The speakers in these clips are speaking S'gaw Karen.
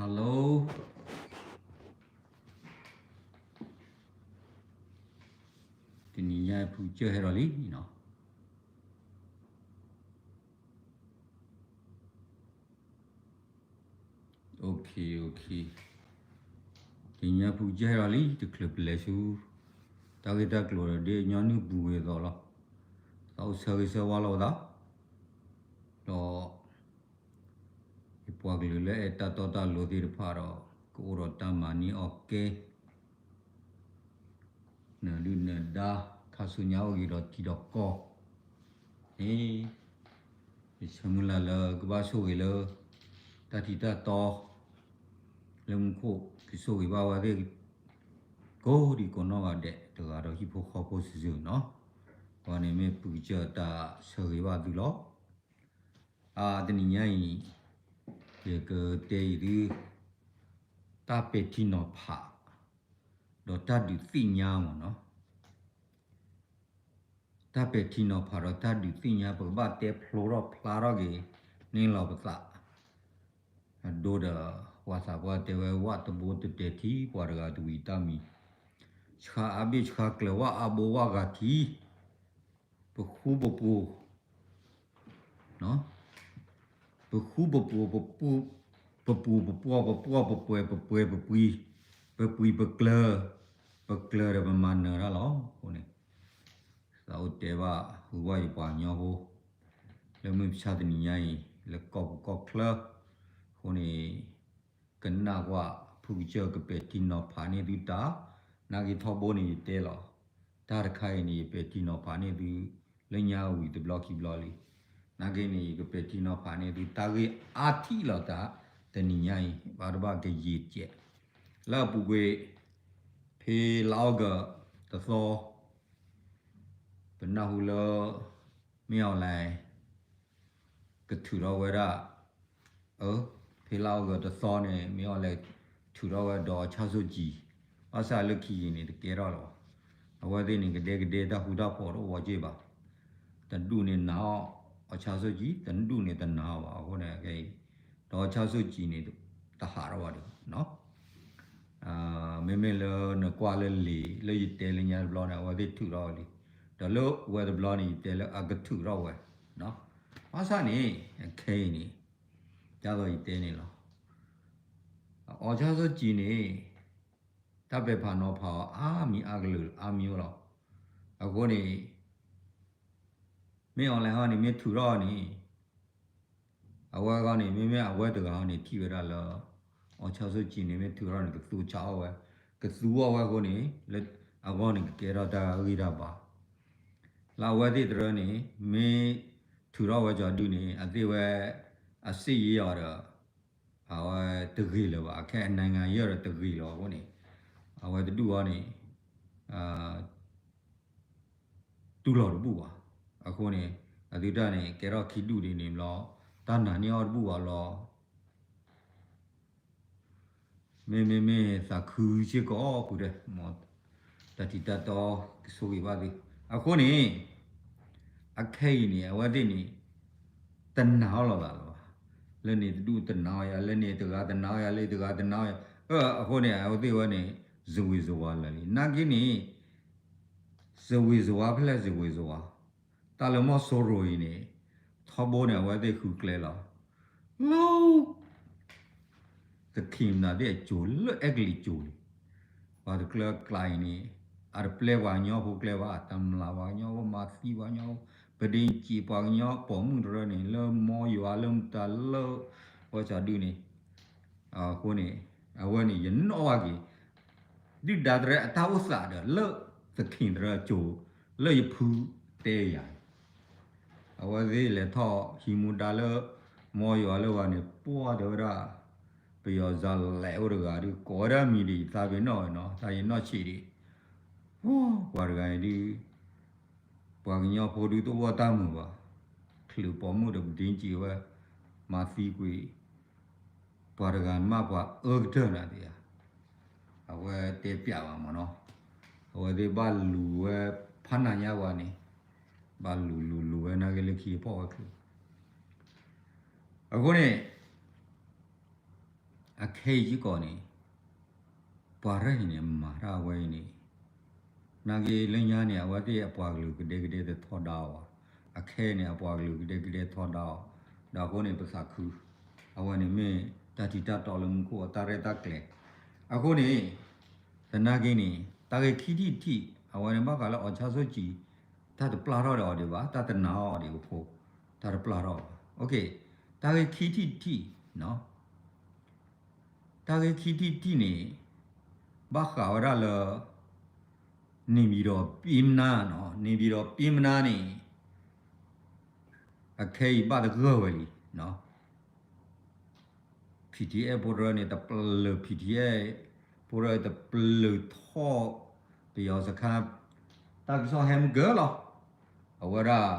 Hello, တနံၤညါဖုကစၢၢ်ဟဲဒီးလံနီၤ. Okay, okay, တနံၤညါဖုကစၢၢ်ဟဲဒီးလံ တချုးပလဲၤဆူ တၢ်ဂ့ၢ်တၢ်ကျိၤဒီး ဒ်ညီနုၢ်ပူၤဂ့ၤအသိးလီၤ. သးအိၣ်ဆၢဂ့ၤဆၢဝါလီၤပသး ဒီး ယပှၤကလုာ်လၢအဲၣ်တၢ်တီတၢ်လိၤသ့ၣ်တဖၣ်ဒီး ကအိၣ်ဒီးတၢ်မၤန့ၢ်အီၣ်ကဲ နၢၤဒုၣ်နၢၤဒါ ခါဆူညါအိၣ်က့ၤဒီးတံၤဒီးကီၢ်န့ၣ် ယဆၢမုၢ်လၢ်လၢကဘၣ်ဆိၣ်ဂ့ၤလၢ တၢ်ထံးတၢ်တီ လၢမူခိၣ် ကဆိၣ်ဂ့ၤဘၣ်ဝဲသ့ၣ် ကိးဒံကိးနီၢ်ဂၤဒဲး တဂၤဒီးဟံၣ်ဖိဃီဖိစုာ်စုာ်နီၤ. အဝဲန့ၣ်မ့ၢ်ဖုကစၢၢ်တၢ်ဆၢဂ့ၤဘၣ်သုလီၤ. အါ တနံၤညါအံၤ ယကတဲအံၤသု တၢ်ပဲာ်ထံနီၤဖး ဒီးတၢ်ဒုးသ့ၣ်ညါမ့ၢ်နီၤ. တၢ်ပဲာ်ထံနီၤဖးဒီးတၢ်ဒုးသ့ၣ်ညါ ပကဘၣ်တဲဖျိထီၣ်ဖျါထီၣ်က့ၤန့ၣ်လီၤပသး အဒိဒီး ပှၤသးပှၢ်တဲဝဲ ဝၣ်တဘိတတဲာ်ထံ ပှၤတဂၤတဝံၤတၢ်မံၤ ဆှါအါဘ့ၣ်ဆှါကျၢၤ ဝၣ်အါဘိဝၣ်ဂၤထံ ပဃူပပူၤ ပဃူပပူၤ ပပူၤ ပပူၤ ပပှီၢ် ပပှီၢ် ပပှဲၤ ပပှဲၤ ပပှံ ပပှံ ပကျၢၤ ပကျၢၤဒီးပမၤနၢၤတၢ်လီၤ. အဃိန့ၣ် သးအိၣ်တဲဘၣ် ဂုၤဝၣ်ယပှၤကညီဖိ လၢမုၢ်မဆါတနံၤညါအံၤ လၢကီၢ်ပူၤကီၢ်ချၢ အဃိန့ၣ် ကနၣ်ကွၢ် ဖုကစၢၢ်ကပဲာ်ထံနီၤဖးန့ၢ်သုတၢ် နာ်က့ထီဘိန့ၣ် ယတဲလီၤ. တၢ်တခါအံၤန့ၣ် ယပဲာ်ထံနီၤဖးန့ၢ်သု လၢညါဝံၤတဘျီခံဘျီလံ. နာ်က့န့ၣ် ယကပဲာ်ထံနီၤဖးန့ၢ်သု တၢ်ဂ့ၢ်အါထံၣ်လီၤတၢ် တနံၤညါအံၤ ဘၣ်တဘၣ်ကယံာ်ကဲး လၢအပူၤကွံာ် ဖဲလါအီကူးတသီ ပနၢ်ဟူလၢ မ့ၢ်အီၣ်လဲၣ် ကထုးထီၣ်ဝဲဒၣ် အၢ ဖဲလါအီကူးတသီန့ၣ် မ့ၢ်အီၣ်လဲၣ် ထုးထီၣ်ဝဲဒီး အောင်ဆန်းစုကြည် ဘၣ်ဆၣ်လၢခံက့ၤန့ၣ် တကဲထီၣ်လၢၤဘၣ်. အဝဲသ့ၣ်န့ၣ် ကဒဲကဒဲတၢ်ဃူတၢ်ဖိးတအိၣ်ဝဲက့ၢ်ဘၣ်. တဒူၣ်န့ၣ်နာ်အီၤ အောင်ဆန်းစုကြည် တဒူၣ်န့ၣ်တနာ်အီၤဘၣ်. အဃိန့ၣ် ခဲအံၤ ဒီး အောင်ဆန်းစုကြည် န့ၣ် တဟးထီၣ်ဘၣ်ဒီး မ့မ့ၢ်လၢနကွၢ်လၢလံာ် လၢယတဲလၢညါတဘျီန့ၣ် အဝဲသ့ၣ်ထုးထီၣ်ဝဲလံ. ဒီးလၢဝဲတဘျီန့ၣ် ယတဲလၢအကထုးထီၣ်ဝဲ ဘၣ်ဆၣ်န့ၣ် အခဲအံၤန့ၣ် ဒ်သိးယတဲန့ၣ်လီၤ. အောင်ဆန်းစုကြည် န့ၣ် တၢ်ပဲာ်ဖးနီၤဖးအီၤ အါမံၤအါကလုာ်အါမံၤအိၣ်လီၤ. အဃိန့ၣ် မ့ၢ်အီၣ်လဲၣ်ဟီန့ၣ် မ့ၢ်ထုးထီၣ်န့ၣ် အဝဲအဂီၢ်န့ၣ် မ့မ့ၢ်အဝဲတဂၤဟီန့ၣ် ထံၣ်ဝဲဒၣ်လၢ အောင်ဆန်းစုကြည် န့ၣ် မ့ၢ်ထုးထီၣ်န့ၣ် ကသူဆးအီၣ်ဝဲ ကသူအီၣ်ဝဲအဃိန့ၣ် လၢအဂီၢ်န့ၣ် ကကဲထီၣ်တၢ်ဂံၢ်တၢ်ဘါ လၢအဝဲသ့ၣ်တရၢန့ၣ် မ့ၢ်ထုးထီၣ်ဝဲကီၤဒုန့ၣ် အသ့ၣ်ဝဲ အစ့ၣ်ယ့ၣ်အီၤဒီး အဝဲတဂ့ၤလၢၤဘၣ် အခဲအံၤ နိုင်ငံရေး ဒီးတဂ့ၤလၢၤအဃိန့ၣ် အဝဲတဒူၣ်အီၤန့ၣ် တူၢ်လိာ်တဘူၣ်ဘၣ်. အဃိန့ၣ် အသုတၢ်န့ၣ် ကဲထီၣ်ခံဒူၣ်ဒ်န့ၣ်ဘျီ တၢ်နာ်န့ၢ်အီၤတဘူၣ်ဘၣ်လီၤ. မ့မ့မ့ၢ်သးခုစ့ၢ်ကီး ပူၤဒဲး တၢ်ထံးတၢ်တီကဆိၣ်ဂ့ၤဘၣ်သ့ၣ် အဃိန့ၣ် အခဲအံၤန့ၣ် အဝဲသ့ၣ်န့ၣ် တနာ်အီၤလိာ်သးလၢၤဘၣ်. လၢန့ၣ်တဒူၣ်တနာ်အီၤယၤ လၢန့ၣ်တဂၤတနာ်အီၤယၤ လၢတဂၤတနာ်အီၤယၤ အဃိန့ၣ် အဝဲသ့ၣ်ဝဲန့ၣ် စဝေးစဝါ လၢာ်လံ နာ်က့န့ၣ် စဝေးစဝါ ဖဲလဲၣ် စဝေးစဝါ တၢ်လၢမီၢ်စိရိၤအံၤန့ၣ် ထီဘိန့ၣ် အဝဲသ့ၣ်ဃုကျဲလီၤ လၢ သခ့ၣ်မနၤသ့ၣ်အစိၤ လၢအဲကလံးစိၤန့ၣ် ပှၤတကျၢၤကျါအံၤန့ၣ် အတပျဲပှၤကညီဖိကျဲဘၣ် တမျးပှၤကညီဖိ မၤသံပှၤကညီဖိ ပဒ့ကံးပှၤကညီပိာ်မုၣ်တရၢန့ၣ် လၢမီယွၤလၢမတၤလၢ ဝဲကီၤဒုန့ၣ် အဃိန့ၣ် အဝဲန့ၣ် ယနီၣ်ဘၣ်က့ၤ ဒုၣ်ဒါတရၢအတၢ်အိၣ်သးဒီး လၢသခ့ၣ်တရၢအစိၤ လၢယဖုတဲယၤ အဝဲသ့ၣ်လဲၤထီၣ်ဟံးမူဒါလၢ မီယွၤလၢဝဲန့ၣ် ပှၢ်တဲဝဲဒၣ် ပယီၤစၤလဲးအိၣ်တဂၤဒုး ကိးဝဲဒၣ်မံၤဒံး ယသးပ့ၤနီၣ်ဝဲနီၤ တၢ်ယနီၣ်ဆံးဒံး ပှၤတဂၤအံၤဒုး ပှၤကညီဖိဒုးတအိၣ်ဘၣ်တၢ်မုာ်ဘၣ် ချုးပိာ်မုၣ်ဒီးပဒ့ကံးဝဲ မၤသံကွံာ် ပှၤတဂၤမးပှၤအၢကတၢၢ်နၤသ့ဧါ အဝဲတဲပျးဘၣ်မးနီၤ အဝဲသ့ၣ်ဘၣ်လူၤဝဲဖးနးညါဝဲန့ၣ် ဘၣ်လူၤလူၤလူၤဝဲနာ်က့လၢခံဖီၣ်ဝဲချုး အဃိန့ၣ် အခဲအံၤစ့ၢ်ကီးန့ၣ် ပှၤရဲၣ်န့ၣ် မၤတၢ်ဝဲအံၤန့ၣ် နာ်က့လၢညါန့ၣ် အဝဲသ့ၣ်အပှၤကလုာ်ကဒဲကဒဲတထီဒါအီၤဘၣ်. အခဲအံၤန့ၣ် အပှၤကလုာ်ကဒဲကဒဲထီဒါအီၤ, ဒီးအဃိန့ၣ် ပသးခု, အဝဲန့ၣ်မ့ၢ်တၢ်ထံတၢ်တီလၢမူခိၣ်အတၢ်ရဲၣ်တၢ်ကျဲၤ. အဃိန့ၣ် သနာ်က့န့ၣ် တၢ်ဂ့ၢ်ခံထံၣ်တထံၣ် အဝဲန့ၣ်ဘၣ်ဃးလၢ အောင်ဆန်းစုကြည် တၢ်တပျၢ်ထီၣ်ဒီးအီၤဒံးဘၣ်, တၢ်တနာ်အီၤဒံးအဖိ, တၢ်တပျၢ်ထီၣ်ဘၣ်. တၢ်ဂ့ၢ်ခံထံၣ်တထံၣ် တၢ်ဂ့ၢ်ခံထံၣ်တထံၣ်န့ၣ် ဘၣ်ဃးဝဲဒၣ်လၢ နေပြည်တော် ပျဉ်းမနားနီၤ, နေပြည်တော် ပျဉ်းမနားန့ၣ် အခဲအံၤဘၣ်သဂၢၢ်ဝဲလံနီၤ. ဖံးထံအဲၣ်ဖိတရၢန့ၣ် တပျၢၤ ဖံးထံအဲၣ်ဖိတရၢ တပျၢၤထီၣ် ပယီၤစခါ တၢ်ကစီၣ်ဟဲမုၢ်ကၢၤလီၤ. အဝဲဒၣ်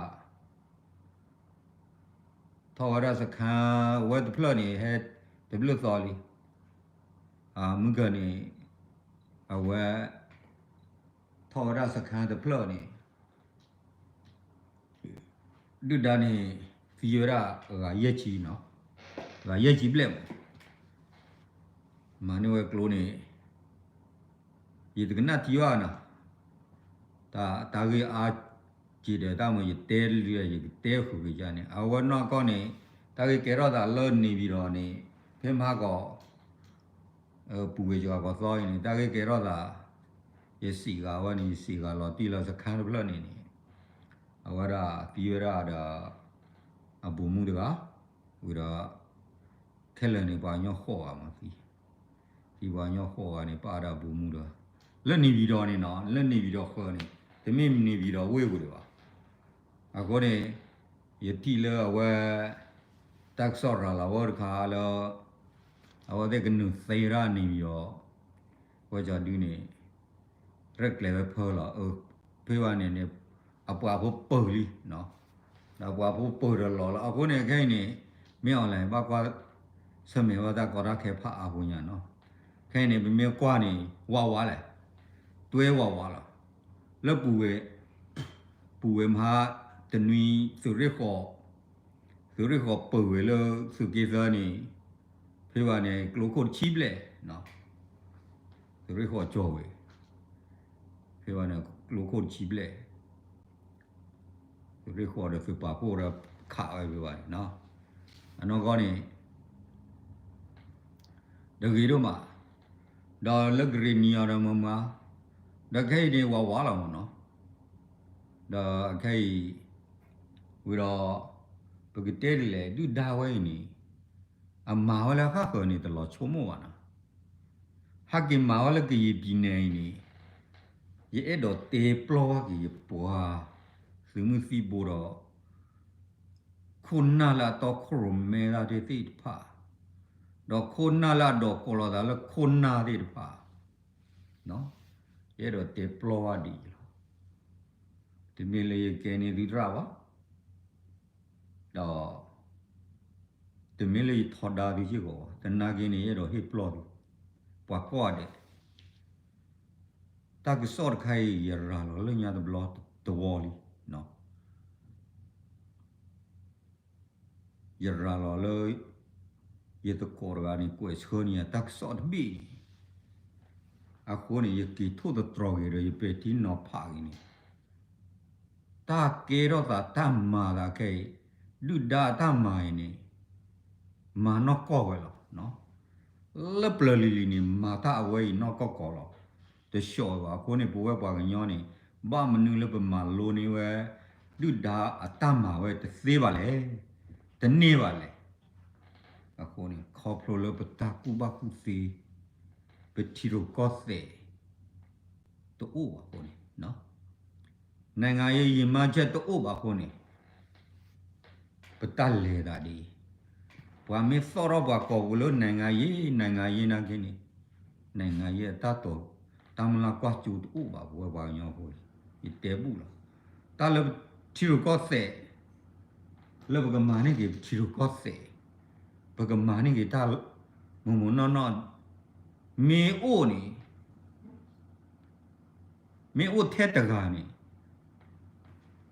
ထီၣ်ဝဲဒၣ်စခါဝဲတဖျၢၣ်န့ၣ် ဟဲတဘျုးသီလံ. မုၢ်ကၢၤန့ၣ် အဝဲ ထီၣ်ဝဲဒၣ်စခါတဖျၢၣ်န့ၣ် ဒုၣ်ဒါန့ၣ် သံဝဲဒၣ်ဂၤယဲၢ်ဆံနီၤ, ဂၤယဲၢ်ဆံဘျဲၣ်မး, မၤန့ၢ်ဝဲကျိန့ၣ် ယတကနၣ်ထံဘၣ်နီၤ, တၢ်ဂ့ၢ်အါက့ၤဒီးတၢ်မ့ၢ်ယတဲလၢယကတဲဃုာ်က့ၤယၤန့ၣ် အဝဲနီၢ်ကီၢ်န့ၣ် တၢ်ဂ့ၢ်ကဲထီၣ်သးလၢ နေပြည်တော် န့ၣ် ဖဲမဟါကီး ပုၢ်ဝဲၢ်ကီၤကီၤသီအံၤန့ၣ် တၢ်ဂ့ၢ်ကဲထီၣ်သး ယစံးဂၤဝဲန့ၣ် ယစံးဂၤလီၤတံၢ်လၢစခါတဖျၢၣ်န့ၣ်န့ၣ် အဝဲဒၣ်သံဝဲဒၣ်ဒီး အဗိုလ်မှူးတဂၤ, ဝံၤဒီး ခဲလၢာ်န့ၣ် ပှၤကညီဃိးဂၤမးသံ, သံပှၤကညီဃိးဂၤန့ၣ် ပာ်ဒီးအဗိုလ်မှူးတဂၤ, လၢ နေပြည်တော် န့ၣ်နီၤ, လၢ နေပြည်တော် ဃၢၤန့ၣ် တမ့ၢ် နေပြည်တော် ဝ့ၢ်ပူၤဒံးဘၣ်. အဃိန့ၣ် ယထံၣ်လၢအဝဲ တၢ်ကစီၣ်ရၤလီၤဝဲတခါလၢ အဝဲသ့ၣ်ကနုာ်သ့ဝဲဒၣ် နေပြည်တော် ဝဲကီၤဒုန့ၣ် ရဲၣ်ကျဲၤဝဲဖၢလီၤ. ဖဲဘၣ်န့ၣ်န့ၣ် အပှၤဖိပၢၤလံ, ဒီးပှၤဖိပၢၤဒီးလီၤလီၤ. အဃိန့ၣ် ခဲအံၤန့ၣ် မ့ၢ် online ဘၣ်ကွၢ်ဆၢၣ်မဲာ်ဝဲတၢ်ကီတၢ်ခဲဖးအါဖိညါနီၤ. ခဲအံၤန့ၣ် ပမ့ၢ်ကွၢ်န့ၣ် ဝးဝးလဲၣ်, တွဲဝးဝးလီၤ. လၢပုၢ်ဝဲၢ် ပုၢ်ဝဲၢ်မဟါတနွံ သုးရ့ၣ်ဃီၤ သုးရ့ၣ်ဃီၤပၢၤဝဲလၢသုးက့သၢန့ၣ် ဖဲဘၣ်န့ၣ် ကျိခိၣ်တဆံဘျဲၣ်, သုးရ့ၣ်ဃီၤကၠီၣ်ဝဲ, ဖဲဘၣ်န့ၣ် ကျိခိၣ်တဆံဘျဲၣ်, သုးရ့ၣ်ဃီၤဒီးသုးပာ်ဖှိၣ်ဒီးခးဝဲဖဲဘၣ်န့ၣ်, အနီၢ်ကီၢ်န့ၣ် တဂ့ၤဒိၣ်မး, ဒီးလၢကရ့ၣ်နံၤအီၤဒီးမုာ်မး, ဒီးခဲအံၤန့ၣ် ဝးဝးလီၤမးနီၤ, ဒီးအခဲအံၤ ဝံၤဒီး ပကတဲဒ်လဲၣ် ဒုၣ်ဒါဝဲအံၤန့ၣ် အမၤဝဲလၢဃၣ်ဃၢၤန့ၣ် တလီၤဆိကမိၣ်ဘၣ်နီၤ, ဟဲက့ၤမၤဝဲလၢကယံာ်ပံၤနဲၣ်အံၤန့ၣ် ယအဲၣ်ဒိးတဲပျီၢ်ဘၣ်က့ၤယပှၤ သုးမုၢ်သံဘိဒီး ခိၣ်နၢ်လၢအတီခိၣ်ရိၣ်မဲတၢ်သ့ၣ်တဖၣ်, ဒီးခိၣ်နၢ်လၢအဒိးကိးလီၤသးလၢခိၣ်နၢ်သ့ၣ်တဖၣ်, ယအဲၣ်ဒိးတဲပျီၢ်ဘၣ်ဒ်အံၤလီၤ. တမ့ၢ်လၢယကဲန့ၢ်သုသရၣ်ဘၣ်, ဒီး တမ့ၢ်လၢယထီဒါသုစ့ၢ်ကီးဘၣ်, သနာ်က့န့ၣ် ယအဲၣ်ဒိးဟ့ၣ်ပျီၢ်သု, ပှၤကိးဂၤဒဲး, တၢ်ကစီၣ်တခါအံၤ ယရၤလီၤလၢညါတဘျီတဝီလံ ယရၤလီၤလၢ ယသကိးတဂၤန့ၣ် ကွဲးဆှၢန့ၢ်ယၤတၢ်ကစီၣ်တဘ့ၣ်န့ၣ်, အဃိန့ၣ် ယက့ၤထိၣ်သတြီၤက့ၤဒီး ယပဲာ်ထံနီၤဖးက့ၤန့ၣ်, တၢ်ကဲထီၣ်သးတၢ်မၤသးခဲအံၤ, ဒုၣ်ဒါအတၢ်မၤအံၤန့ၣ် မၤနီၢ်ကီၢ်ဝဲလီၤ. လၢပျၢၤလံၤလံၤန့ၣ် မၤတၢ်အဝဲအံၤနီၢ်ကီၢ်ကီၢ်လီၤ. တဆှီဘၣ်အဃိန့ၣ် ပဝဲပှၤကညီန့ၣ် ဘၣ်မနုၤလၢပမၤလိန့ၢ်ဝဲ ဒုၣ်ဒါအတၢ်မၤဝဲတသ့ဘၣ်လဲၣ်, တန့ၢ်ဘၣ်လဲၣ်. အဃိန့ၣ် ခီဖျိလၢပတၢ်ကူၣ်ဘၣ်ကူၣ်သ့ ပထံရူၢ်ကီၢ်သဲး တအိၣ်ဘၣ်အဃိန့ၣ်, နိုင်ငံရေးရည်မှန်းချက် တအိၣ်ဘၣ်အဃိန့ၣ် ပတၢ်လဲၤသးဒ်အံၤ, ပှၤမ့ၢ်သီၣ်ထီၣ်ပှၤကိာ်ပူၤလၢ နိုင်ငံရေး နိုင်ငံရေး နာ်က့န့ၣ်, နိုင်ငံရေး အတၢ်တိာ် တၢ်မုၢ်လၢ်ကွၢ်စိတအိၣ်ဘၣ် ပဝဲပှၤကညီဖိအံၤ, ယတဲဘူၣ်လီၤ. တၢ်လၢပထံရူၢ်ကီၢ်သဲး လၢပကမၤန့ၢ်က့ၤပထံရူၢ်ကီၢ်သဲး, ပကမၤန့ၢ်က့ၤတၢ် မိၢ်မိၢ်နီၢ်နီၢ် မ့ၢ်အိၣ်န့ၣ် မ့ၢ်အိၣ်ထဲတဂၤန့ၣ်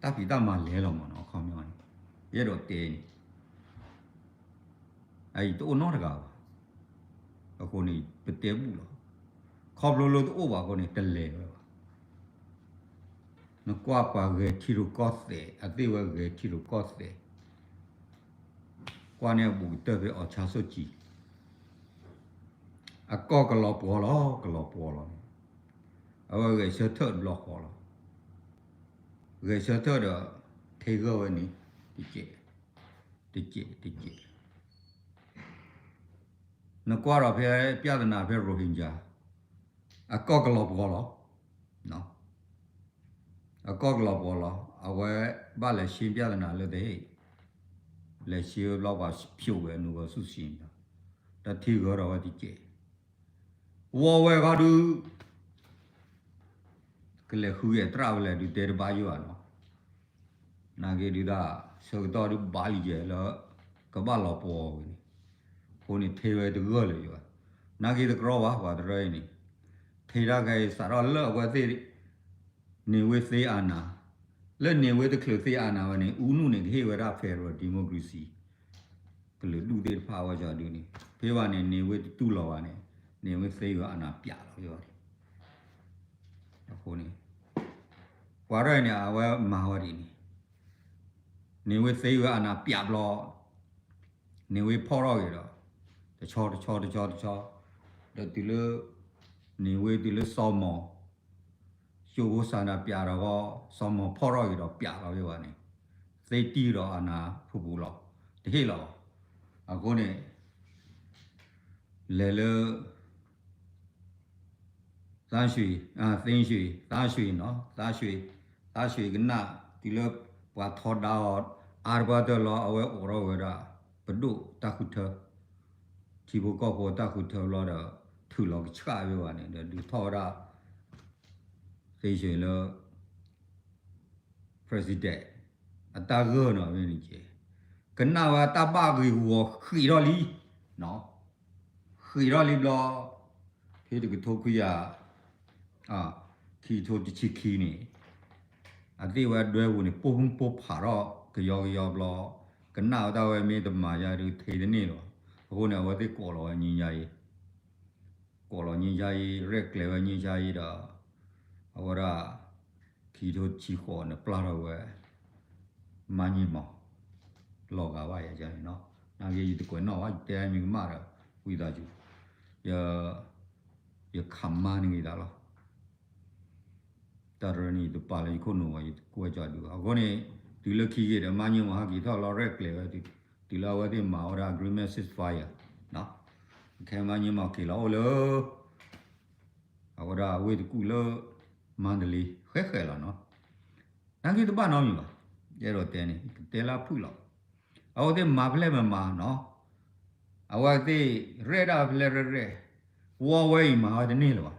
တၢ်ဖံးတၢ်မၤလဲၤလီၤမးနီၤ. အခီပညီန့ၣ် ယအဲၣ်ဒိးတဲန့ၣ် အအံၤတအိၣ်နီတဂၤဘၣ်. အဃိန့ၣ် ပတဲဘူးလီၤ. ခီဖျိလၢတအိၣ်ဘၣ်အဃိန့ၣ် တလဲၤဝဲဘၣ်. နကွၢ်ပှၤဂဲၤထံရူၢ်ကီၢ်သဲး, အသ့ၣ်ဝဲဂဲၤထံရူၢ်ကီၢ်သဲး, ကွၢ်န့ၢ်အဘူးကတၢၢ်ဖဲ အောင်ဆန်းစုကြည်, အကီၢ်ကလီၤပှီၤလီၤ, ကလီၤပှီၤလီၤန့ၣ်, အဝဲဂဲၤဆၢထၢၣ်တဘျီဃီလီၤ. ဂဲၤဆၢထၢၣ်ဒီး ထဲဂၢၢ်ဝဲန့ၣ် တကဲး, တကဲး, တကဲး နကွၢ်ဒီးဖဲ ပြဿနာ ဖဲ Rohingya, အကီၢ်ကလီၤပှီၤလီၤ. အကီၢ်ကလီၤပှီၤလီၤ. အဝဲဘၣ်လဲၤရှင်းပြဿနာလၢတဟ့ၣ်, လဲၤရှင်းဝဲဘျီပှၤဖျိးဝဲနုာ်ဝဲဆူၣ်ဆံးန့ၣ်လီၤ. ဒီးထံဂၢၢ်ဒီးဝဲတကဲး, ဝီဝဲခီဒုး ကလဲၤဃုက့ၤတြၣ်ဝဲလဲၣ်ဒုးတဲတဘၣ်ယိၣ်ဘၣ်နီၤ. နာ်က့ဒုးဒၣ် ဆၢကတီၢ်ဒုးဘၣ်လံယဲလၢ ကဘၣ်လီၤပှီၤဝဲန့ၣ်, အဃိန့ၣ်ထဲဝဲတဂၢၢ်လၢၤယဲဘၣ်. နာ်က့တကြီဘၣ် ပှၤတရၢအံၤန့ၣ်, ထဲဒၣ်ခဲအံၤစးထီၣ်လၢအဝဲသ့ၣ် န့ၢ်ဝ့သ့အနၢ်, လၢန့ၢ်ဝ့တချုးသ့အနၢ်ဝဲန့ၣ် ဦးနုန့ၣ် ကဟ့ၣ်ဝဲဒၣ် federal democracy ကလုာ်ဒူၣ်သ့ၣ်တဖၣ်ဝဲကီဒုးန့ၣ်, ဖဲဘၣ်န့ၣ် န့ၢ်ဝ့တတူၢ်လိာ်ဘၣ်န့ၣ်, န့ၢ်ဝ့သ့ဝဲအနၢ်ပျးလီၤဖဲဘၣ်န့ၣ်. အဃိန့ၣ် ပှၤရဲၣ်န့ၣ် အဝဲမၤဝဲဒ်န့ၣ်, န့ၢ်ဝ့သ့ဝဲအနၢ်ပျးဘျီ, န့ၢ်ဝ့ဖီၣ်ထီၣ်က့ၤဒီး တဆီ တဆီ တဆီ တဆီ, ဒီးတုၤလၢ န့ၢ်ဝ့တုၤလၢစီၤမီၤ ကၠိဖိစၢ်နၢ်ပျးဒီးဂီၢ် စီၤမီၤဖီၣ်ထီၣ်က့ၤဒီးပျးလီၤဖဲဘၣ်န့ၣ်, သ့တံၢ်ဒီးအနၢ်ဖူပူၤလီၤ, တဟ့ၣ်လီၤ. အဃိန့ၣ် လဲၤလၢ သန်းရွှေ, သင်းရွှေ, သန်းရွှေနီၤ, သန်းရွှေ, သန်းရွှေကနၣ်တုၤလၢပှၤထီဒါအီၤ အါတပှၢ်တၢၢ်လီၤ အဝဲအိးထီၣ်ဝဲဒၣ် ပဒိၣ်တၢ်ဃုထၢ, ထံဖိကီၢ်ဖိတၢ်ဃုထၢဘျီဒီး ထုးလီၤကဆှၣ်ဖဲဘၣ်န့ၣ် ဒီးဒုးထီၣ်ဝဲဒၣ် သင်းရွှေလၢ president အတၢ်ဂၢၢ်နီၤဖဲန့ၣ်က့, ကနၣ်ဝဲတၢ်ဘၣ်ဂ့ၢ်ဂီၤဃံးထီၣ်လံ, ဃံးထီၣ်လံဘျီ, ဖဲတကထိခွံကယၤ ခံကထိတဆံခံန့ၣ်, အသ့ၣ်ဝဲဒွဲပူၤန့ၣ် ပိၢ်မုၣ်ပိၢ်ဖးထီၣ်ကယီကယီဘျီ, ကနၣ်ဝဲတၢ်ဝဲမ့ၢ်တမၤယါဒုးထဲတန့ၢ်လီၤ. အဃိန့ၣ် အဝဲသ့ၣ်ကိးလီၤဝဲ ငြိမ်းချမ်းရေး, ကိးလီၤ ငြိမ်းချမ်းရေး, ရဲၣ်ကျဲၤဝဲ ငြိမ်းချမ်းရေး ဒီး အဝဲဒၣ် ခံကထိတဆံဃိးန့ၣ် ပျၢ်ထီၣ်ဝဲ မါညံမီၤ လီၤဂာ်ဘၣ်ယၤန့ၣ်နီၤ. နာ်က့ ယတကွဲးနီၣ်ဘၣ် ယတဲမ့ၢ်ကမၣ်ဒီး ဝံသးစူၤ ယ ယခးမါန့ၢ်က့ၤသးလီၤ. တၢ်တရၢန့ၣ် ယတပာ်လၢယခိၣ်နူာ်ဘၣ် ယတကွဲးကၠီဒုးဘၣ်. အဃိန့ၣ် တုၤလၢခံက့ၤဒီး မါညံမီၤဟဲက့ၤထီၣ်လီၤ ရဲၣ်ကျဲၤဝဲ တုၤလၢအဝဲသ့ၣ်မၤဝဲဒၣ် agreement ceasefire နီၤ. ခဲမါညံမီၤက့ၤလီၤအိၣ်လၢ အဝဲဒၣ်ဝ့ၢ်တကူၣ်လၢ မန္တလေး ဃဲဃဲလီၤနီၤ. နာ်က့တဘၣ်နီတမံၤဘၣ်. ယအဲၣ်ဒိးတဲန့ၣ် ကတဲလၢဖုၣ်လီၤ. အဝဲသ့ၣ်မၤဖဲလဲၣ်မၤမၤနီၤ. အဝဲသ့ၣ်ရဲၣ်ဒၣ်ဖဲလဲၣ်ရဲၣ်ရဲၣ်, ဝီဝဲအံၤမၤဝဲတန့ၢ်လၢၤဘၣ်.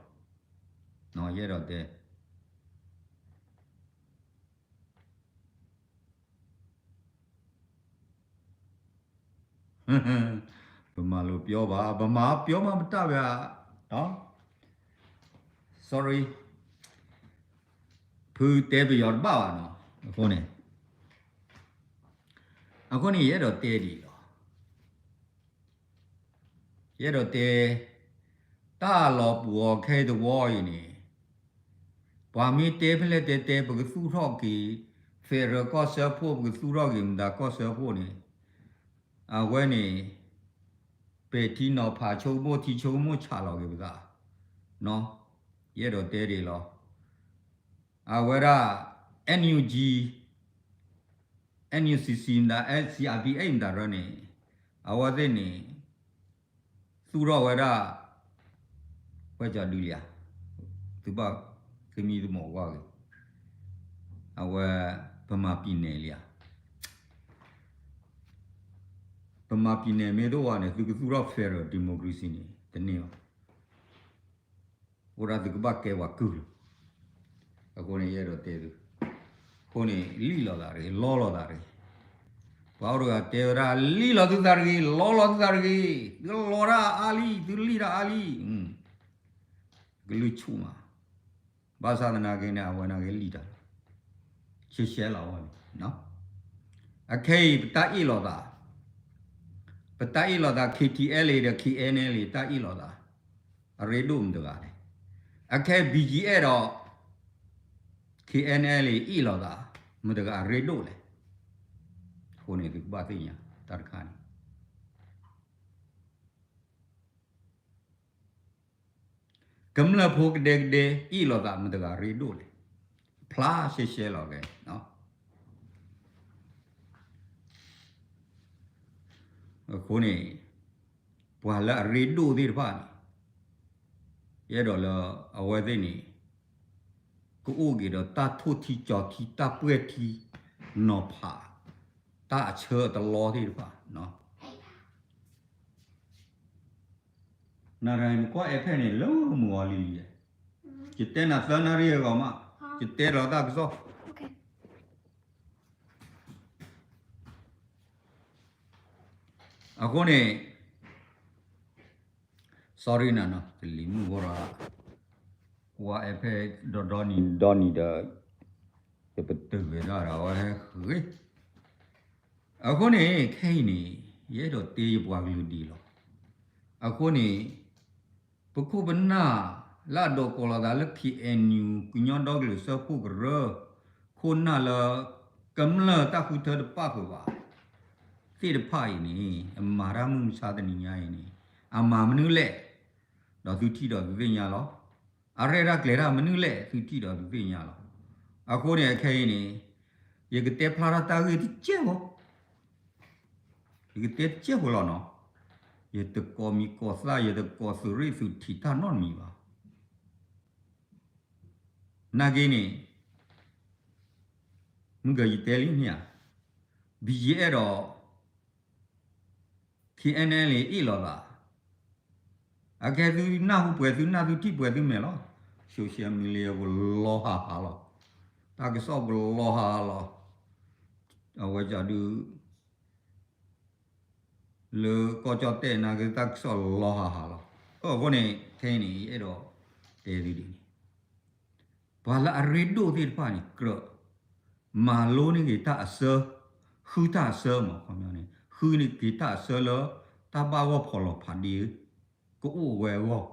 ယအဲၣ်ဒိးတဲ ဗမာလိုပြောပါ, ဗမာပြောမှမတတ်ပါ, နော်, sorry, ဖုတဲပယီၤတဘၣ်ဘၣ်နော်, အဃိန့ၣ်, အဃိန့ၣ် ယအဲၣ်ဒိးတဲဒ်အံၤလီၤ. ယအဲၣ်ဒိးတဲ, တၢ်လီၤပှီၤခဲအံၤတဝီအံၤန့ၣ်, ပှၤမ့ၢ်တဲဖဲလဲၣ်တဲတဲ ပကသူၣ်ထီၣ်က့ၤ federal ကီၢ်စၢဖှိၣ် ပကသူၣ်ထီၣ်က့ၤမတၤကီၢ်စၢဖှိၣ်န့ၣ်, အဝဲန့ၣ် ပဲာ်ထံနီၤဖးဆိကမိၣ်ထံဆိကမိၣ်ဆးလီၤက့ၤပသး, ယအဲၣ်ဒိးတဲဒ်အံၤလီၤ. အဝဲဒၣ် NUG NUCC မတၤ CRPH မတၤရၢန့ၣ်, အဝဲသ့ၣ်န့ၣ် သူၣ်ထီၣ်ဝဲဒၣ် ဝဲကၠီဒုးလံဧါ, သုဘၣ်သမံသမိးကွၢ်ဂ့ၤ, အဝဲ ဗမာပြည်နယ် လံဧါ, ဗမာပြည်နယ် မ့ၢ်တအိၣ်ဘၣ်န့ၣ် သုကသူၣ်ထီၣ် federal democracy န့ၣ် တန့ၢ်ဘၣ်. အိၣ်ဒၣ်သုကဘၣ်ကဲပှၤကုၢ်လီၤ. အဃိန့ၣ် ယအဲၣ်ဒိးတဲသု, အဃိန့ၣ် လံၣ်လိာ်သးတဂ့ၤ, လီလိာ်သးတဂ့ၤ, ပှၤအိၣ်တဂၤတဲဝဲဒၣ် လံၣ်လိာ်သုသးတဂ့ၤ, လီလိာ်သုသးတဂ့ၤ, သုလီတၢ်အါလံ, သုလံၣ်တၢ်အါလံ, ကလုၢ်ဆူၣ်မး, ဘၣ်ဆၣ်သနာ်က့န့ၣ် အဝဲနာ်က့လံၣ်တၢ်, ရှဲရှဲလီၤဝဲန့ၣ်, အခဲအံၤ ပတၢ်အ့ၣ်လိာ်သး, ပ ပတၢ်အ့ၣ်လိာ်သး K T L A ဒီး K N L A တၢ်အ့ၣ်လိာ်သး အရ့ဒိၣ်မတဂၤလဲၣ်. အခဲ B G F ဒီး K N L A အ့ၣ်လိာ်သး မတဂၤအရ့ဒိၣ်လဲၣ်. အဃိန့ၣ် သုကဘၣ်သ့ၣ်ညါတၢ်တခါန့ၣ် ကမျၢၢ်ဖိကဒဲကဒဲ အ့ၣ်လိာ်သးမတဂၤရ့ဒိၣ်လဲၣ်. ဖျါရှဲရှဲလီၤကဲ. အဃိန့ၣ် ပှၤလၢအရ့ဒိၣ်သ့ၣ်တဖၣ်န့ၣ် ယအဲၣ်ဒိးလၢအဝဲသ့ၣ်န့ၣ် ကအိၣ်က့ၤဒီးတၢ်ထိၣ်ထံကၠီၤထံ တၢ်ပှဲၢ်ထံ နီၤဖး တၢ်အဆၢအတလီသ့ၣ်တဖၣ် နၤတဂၤန့ၣ် နကွၢ် iPad န့ၣ် လၢမုၢ်ဂီၤလံလံ. ယတဲနၤသၢနၣ်ရံၣ်အဂီၢ်မး, ယတဲလီၤတၢ်ကစီၣ်. အဃိန့ၣ် sorry နၤနီၤ, တလံၤမုၢ်ဂီၤရၤ, ကွၢ် iPad ဒီဒီနံၤဒီနံၤဒီး ယပတုာ်ဝဲဒၣ်ဒီးအဝဲဟဲဃ့. အဃိန့ၣ် ခဲအံၤန့ၣ် ယအဲၣ်ဒိးတဲယပှၤကလုာ်ဒ်လီၤ. အဃိန့ၣ် ပခိၣ်ပနၢ် လၢအဒိးကိးလီၤသးလၢ K N U ကညီဒီကလုာ်စၢဖှိၣ်ကရၢ ခိၣ်နၢ်လၢ ကမျၢၢ်တၢ်ဃုထၢတပၣ်ဃုာ်ဘၣ် သ့ၣ်တဖၣ်အံၤန့ၣ် အမၤတၢ်မုၢ်မဆါတနံၤညါအံၤန့ၣ် အမၤမနုၤလဲၣ်, ဒီးသုထံၣ်ဒီးသုသ့ၣ်ညါလီၤ. အရဲၣ်တၢ်ကျဲၤတၢ်မနုၤလဲၣ် သုထံၣ်ဒီးသုသ့ၣ်ညါလီၤ. အဃိန့ၣ် အခဲအံၤန့ၣ် ယကတဲဖျါထီၣ်တၢ်ဂ့ၢ်တကဲးဖိ ယကတဲတကဲးဖိလီၤနီၤ. ယတကိးမံၤကိးသၣ် ယတကိးသုးရ့ၣ်သုးထံးတၢ်နီတမံၤဘၣ်. နာ်က့န့ၣ် မုၢ်ကယတဲလံမ့ၢ်ဧါ, B G F ဒီး K N L A အ့ၣ်လိာ်သး, အခဲသုနၢ်ဟူပှဲၤသုနၢ် သုထံၣ်ပှဲၤသုမဲာ်လီၤ. social media ပလီၤဟးဟးလီၤ. တၢ်ကစီၣ်ပလီၤဟးဟးလီၤ. အဝဲဒုး လၢကီၢ်ကၠီၣ်တဲၣ်နာ်က့ တၢ်ကစီၣ်လီၤဟးဟးလီၤ. အဃိန့ၣ် ခဲအံၤန့ၣ် ယအဲၣ်ဒိးတဲသုဒ်န့ၣ် ပှၤလၢအရ့ဒိၣ်သ့ၣ်တဖၣ်န့ၣ် ကြၢးမၤလိန့ၢ်က့ၤတၢ်အစၢ, ဃုတၢ်အစၢမး ခီပညီန့ၣ် ဃုန့ၢ်က့ၤတၢ်အစၢလၢ တၢ်ဘၣ်ဂီၢ်ဖီၣ်လီၤဖးဒ့ ကအိၣ်ဝဲအဂီၢ်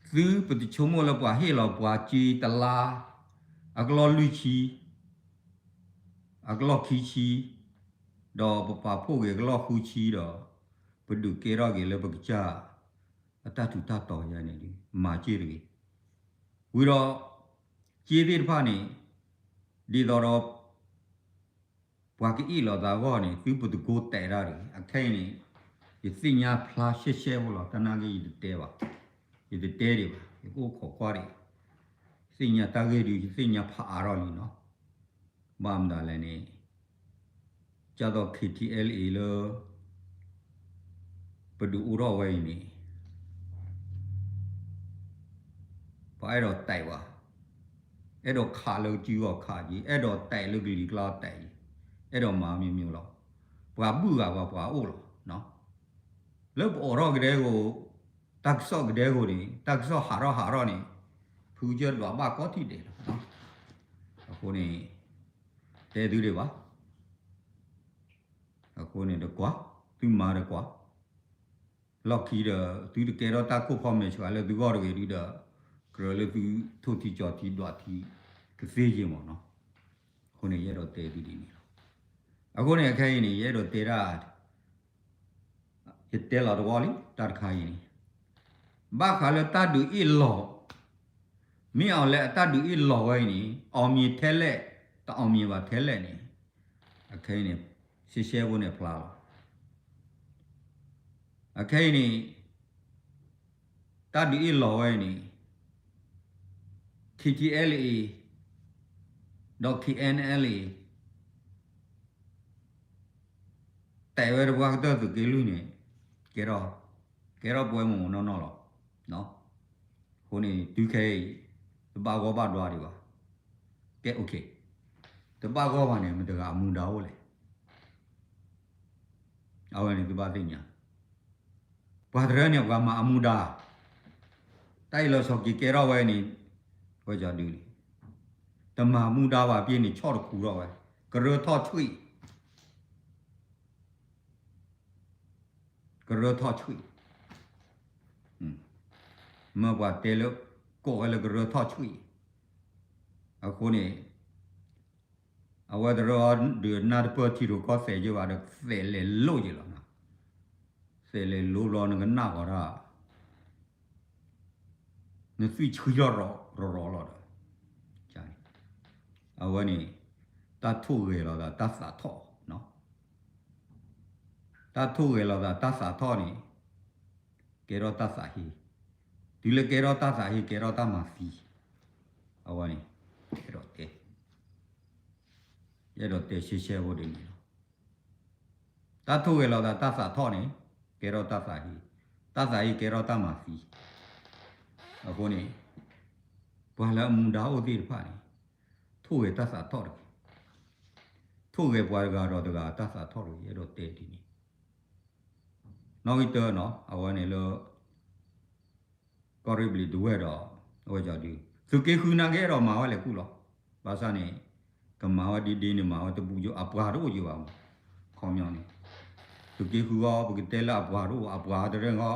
သုပတဆိကမိၣ်လၢပှၤဟ့ၣ်လီၤပှၤစ့တလါ အကလီၢ်လွံၢ်ဆံ, အကလီၢ်ခံဆံ, ဒီးပပာ်ဖှိၣ်က့ၤအကလီၢ်ဃုဆံဒီး ပဒုးကဲထီၣ်က့ၤလၢပကစၢ် အတၢ်ထူးတၢ်တီၤယါန့ၣ် မၤစ့ၢ်တဂ့ၤ. ဝံၤဒီး စ့သ့ၣ်တဖၣ်န့ၣ် ဒ်သိးဒီး ပှၤကအ့ၣ်လိာ်သးအဂီၢ်န့ၣ် သုပတကိးတဲာ်တၢ်တဂ့ၤ. အခဲအံၤန့ၣ် ယသ့ၣ်ညါဖျါရှဲရှဲဖိလီၤ. တၢ်နာ်က့ယတတဲဘၣ်, ယတတဲဒံးဘၣ်, ယကအိၣ်ခိးကွၢ်ဒံး, ယသ့ၣ်ညါတၢ်ဂ့ၢ်ဒုး ယသ့ၣ်ညါဖးအါထီၣ်လံနီၤ. ဘၣ်မတၤလဲၣ်န့ၣ် ကၢ်သိး K T L A လၢ ပဒုးအိၣ်ထီၣ်ဝဲအံၤန့ၣ် ပှၤအဲၣ်ဒိးတဲာ်ဝဲ, အဲၣ်ဒိးခးလၢကစုဂီၢ်ခးက့ၤ, အဲၣ်ဒိးတဲာ်လၢကလံၤကျါတဲာ်က့ၤ, အဲၣ်ဒိးမၤမံၤမံၤလီၤ. ပှၤဘုၣ်ဂၤပှၤပှၤအိၣ်လီၤ. လၢပအိးထီၣ်ကဒဲကဒီး, တၢ်ကစီၣ်ကဒဲကဒီးန့ၣ်, တၢ်ကစီၣ်ဟးထီၣ်ဟးထီၣ်န့ၣ်, ဖုကစၢၢ်ဒွးဘၣ်ကိးထံၣ်ဒဲးလီၤ. အဃိန့ၣ် တဲသုဒံးဘၣ်. အဃိန့ၣ်တကွၢ်, သုမၤတကွၢ်, လီၢ်ခံဒီး သုတကဲထီၣ်တၢ်ခိၣ်ဖီမဲာ်ဆှးလၢသုဂီၢ်တဂ့ၤဒုဒီး ကြၢးလၢသုထိၣ်ထံကၠီၤထံဒွးထံ ကသ့ယ့ၢ်မးနီၤ. အဃိန့ၣ် ယအဲၣ်ဒိးတဲသုဒ်န့ၣ်လီၤ. အဃိန့ၣ် အခဲအံၤန့ၣ် ယအဲၣ်ဒိးတဲဒၣ် ယတဲလီၤတဝီလံ တၢ်တခါအံၤန့ၣ် ဘၣ်ဃးလၢတၢ်ဒုးအ့ၣ်လိာ်, မ့ၢ်အီၤလဲၣ်အတၢ်ဒုးအ့ၣ်လိာ်ဝဲအံၤန့ၣ် အောင်မြင်ထဲလဲၣ်, တအောင်မြင်ဘၣ်ထဲလဲၣ်န့ၣ် အခဲအံၤန့ၣ် ရှဲရှဲဖိန့ၣ်ဖျါလီၤ. အခဲအံၤန့ၣ် တၢ်ဒုးအ့ၣ်လိာ်ဝဲအံၤန့ၣ် K T L A ဒီး K N L A တဲဝဲတပှၢ်ကတၢၢ်သုးက့လွံၢ်န့ၣ် ကဲထီၣ်, ကဲထီၣ်ပဝဲမုၢ်မုၢ်နီၢ်နီၢ်လီၤ. အဃိန့ၣ် တုၤခဲအံၤ တဘၣ်ဂီၢ်ဘၣ်ဒွါဒံးဘၣ်. ကဲ OK, တဘၣ်ဂီၢ်ဘၣ်န့ၣ် မတဂၤအမူဒါအိၣ်လဲၣ်. အဝဲန့ၣ်သုဘၣ်သ့ၣ်ညါ ပှၤတရၢန့ၣ် ပှၤမၤအမူဒါ, တၢ်အံၤလီၤဆီက့ၤကဲထီၣ်ဝဲန့ၣ် ဝဲကဒုလံ, တမၤမူဒါဘၣ်ပ့ၤန့ၣ် ဆီၣ်တခူထီၣ်ဝဲ, ကရၢထီၣ်ဆွံၣ်, ကရၢထီၣ်ဆှံၣ်, မ့ၢ်ပှၤတဲလၢ ကိးဝဲလၢကရၢထီၣ်ဆှံၣ်, အဃိန့ၣ် အဝဲတရၢအီၤဒုးနၢ်တပၢၢ်ထံရူၢ်ကီၢ်သဲးယဲဘၣ်ဒီး သဲးလဲၤလိၣ်ယဲလီၤနီၤ, သဲးလဲၤလိၣ်ဘျီနကနၣ်ဃီတၢ် နသွံၣ်ဆှံထီၣ်ရီၤရီၤလီၤဒီး, အဝဲန့ၣ် တၢ်ထိၣ်ဂဲၤလိာ်သးတၢ်သးထီၣ်, တၢ်ထိၣ်ဂဲၤလိာ်သးတၢ်သးထီၣ်န့ၣ် ကဲထီၣ်တၢ်သးဟ့, တုၤလၢကဲထီၣ်တၢ်သးဟ့ ကဲထီၣ်တၢ်မၤသံ, အဝဲန့ၣ် ယအဲၣ်ဒိးတဲ, ယအဲၣ်ဒိးတဲရှဲရှဲဖိဒ်န့ၣ်လီၤ. တၢ်ထိၣ်ဂဲၤလိာ်သးတၢ်သးထီၣ်န့ၣ် ကဲထီၣ်တၢ်သးဟ့, တၢ်သးဟ့ကဲထီၣ်တၢ်မၤသံ, အဃိန့ၣ် ပှၤလၢအမူဒါအိၣ်သ့ၣ်တဖၣ်န့ၣ် ထိၣ်ဂဲၤတၢ်သးထီၣ်တဂ့ၤ, ထိၣ်ဂဲၤပှၤတဂၤဒီးတဂၤတၢ်သးထီၣ်တဂ့ၤ, ယအဲၣ်ဒိးတဲဒ်န့ၣ် နီၣ်ဂံၢ်တၢနီၤ အဝဲန့ၣ်လၢ ကီၢ်ရ့ၣ်ဘျံးဒဝဲၢ်ဒီး အဝဲကဒု သုးက့ဃုနာ်က့ဒီးမၤဝဲလဲၤကူၣ်လီၤ. ဘၣ်ဆၣ်န့ၣ် ကမၤဝဲဒ်ဒ်န့ၣ် မၤဝဲတဘူးကၠိ အပှၤတအိၣ်ကၠိဘၣ်မး, ခီပညီန့ၣ် သုးက့ဃုအီၤ ပကတဲလၢအပှၤတအိၣ် အပှၤတရဲၣ်ဃီ,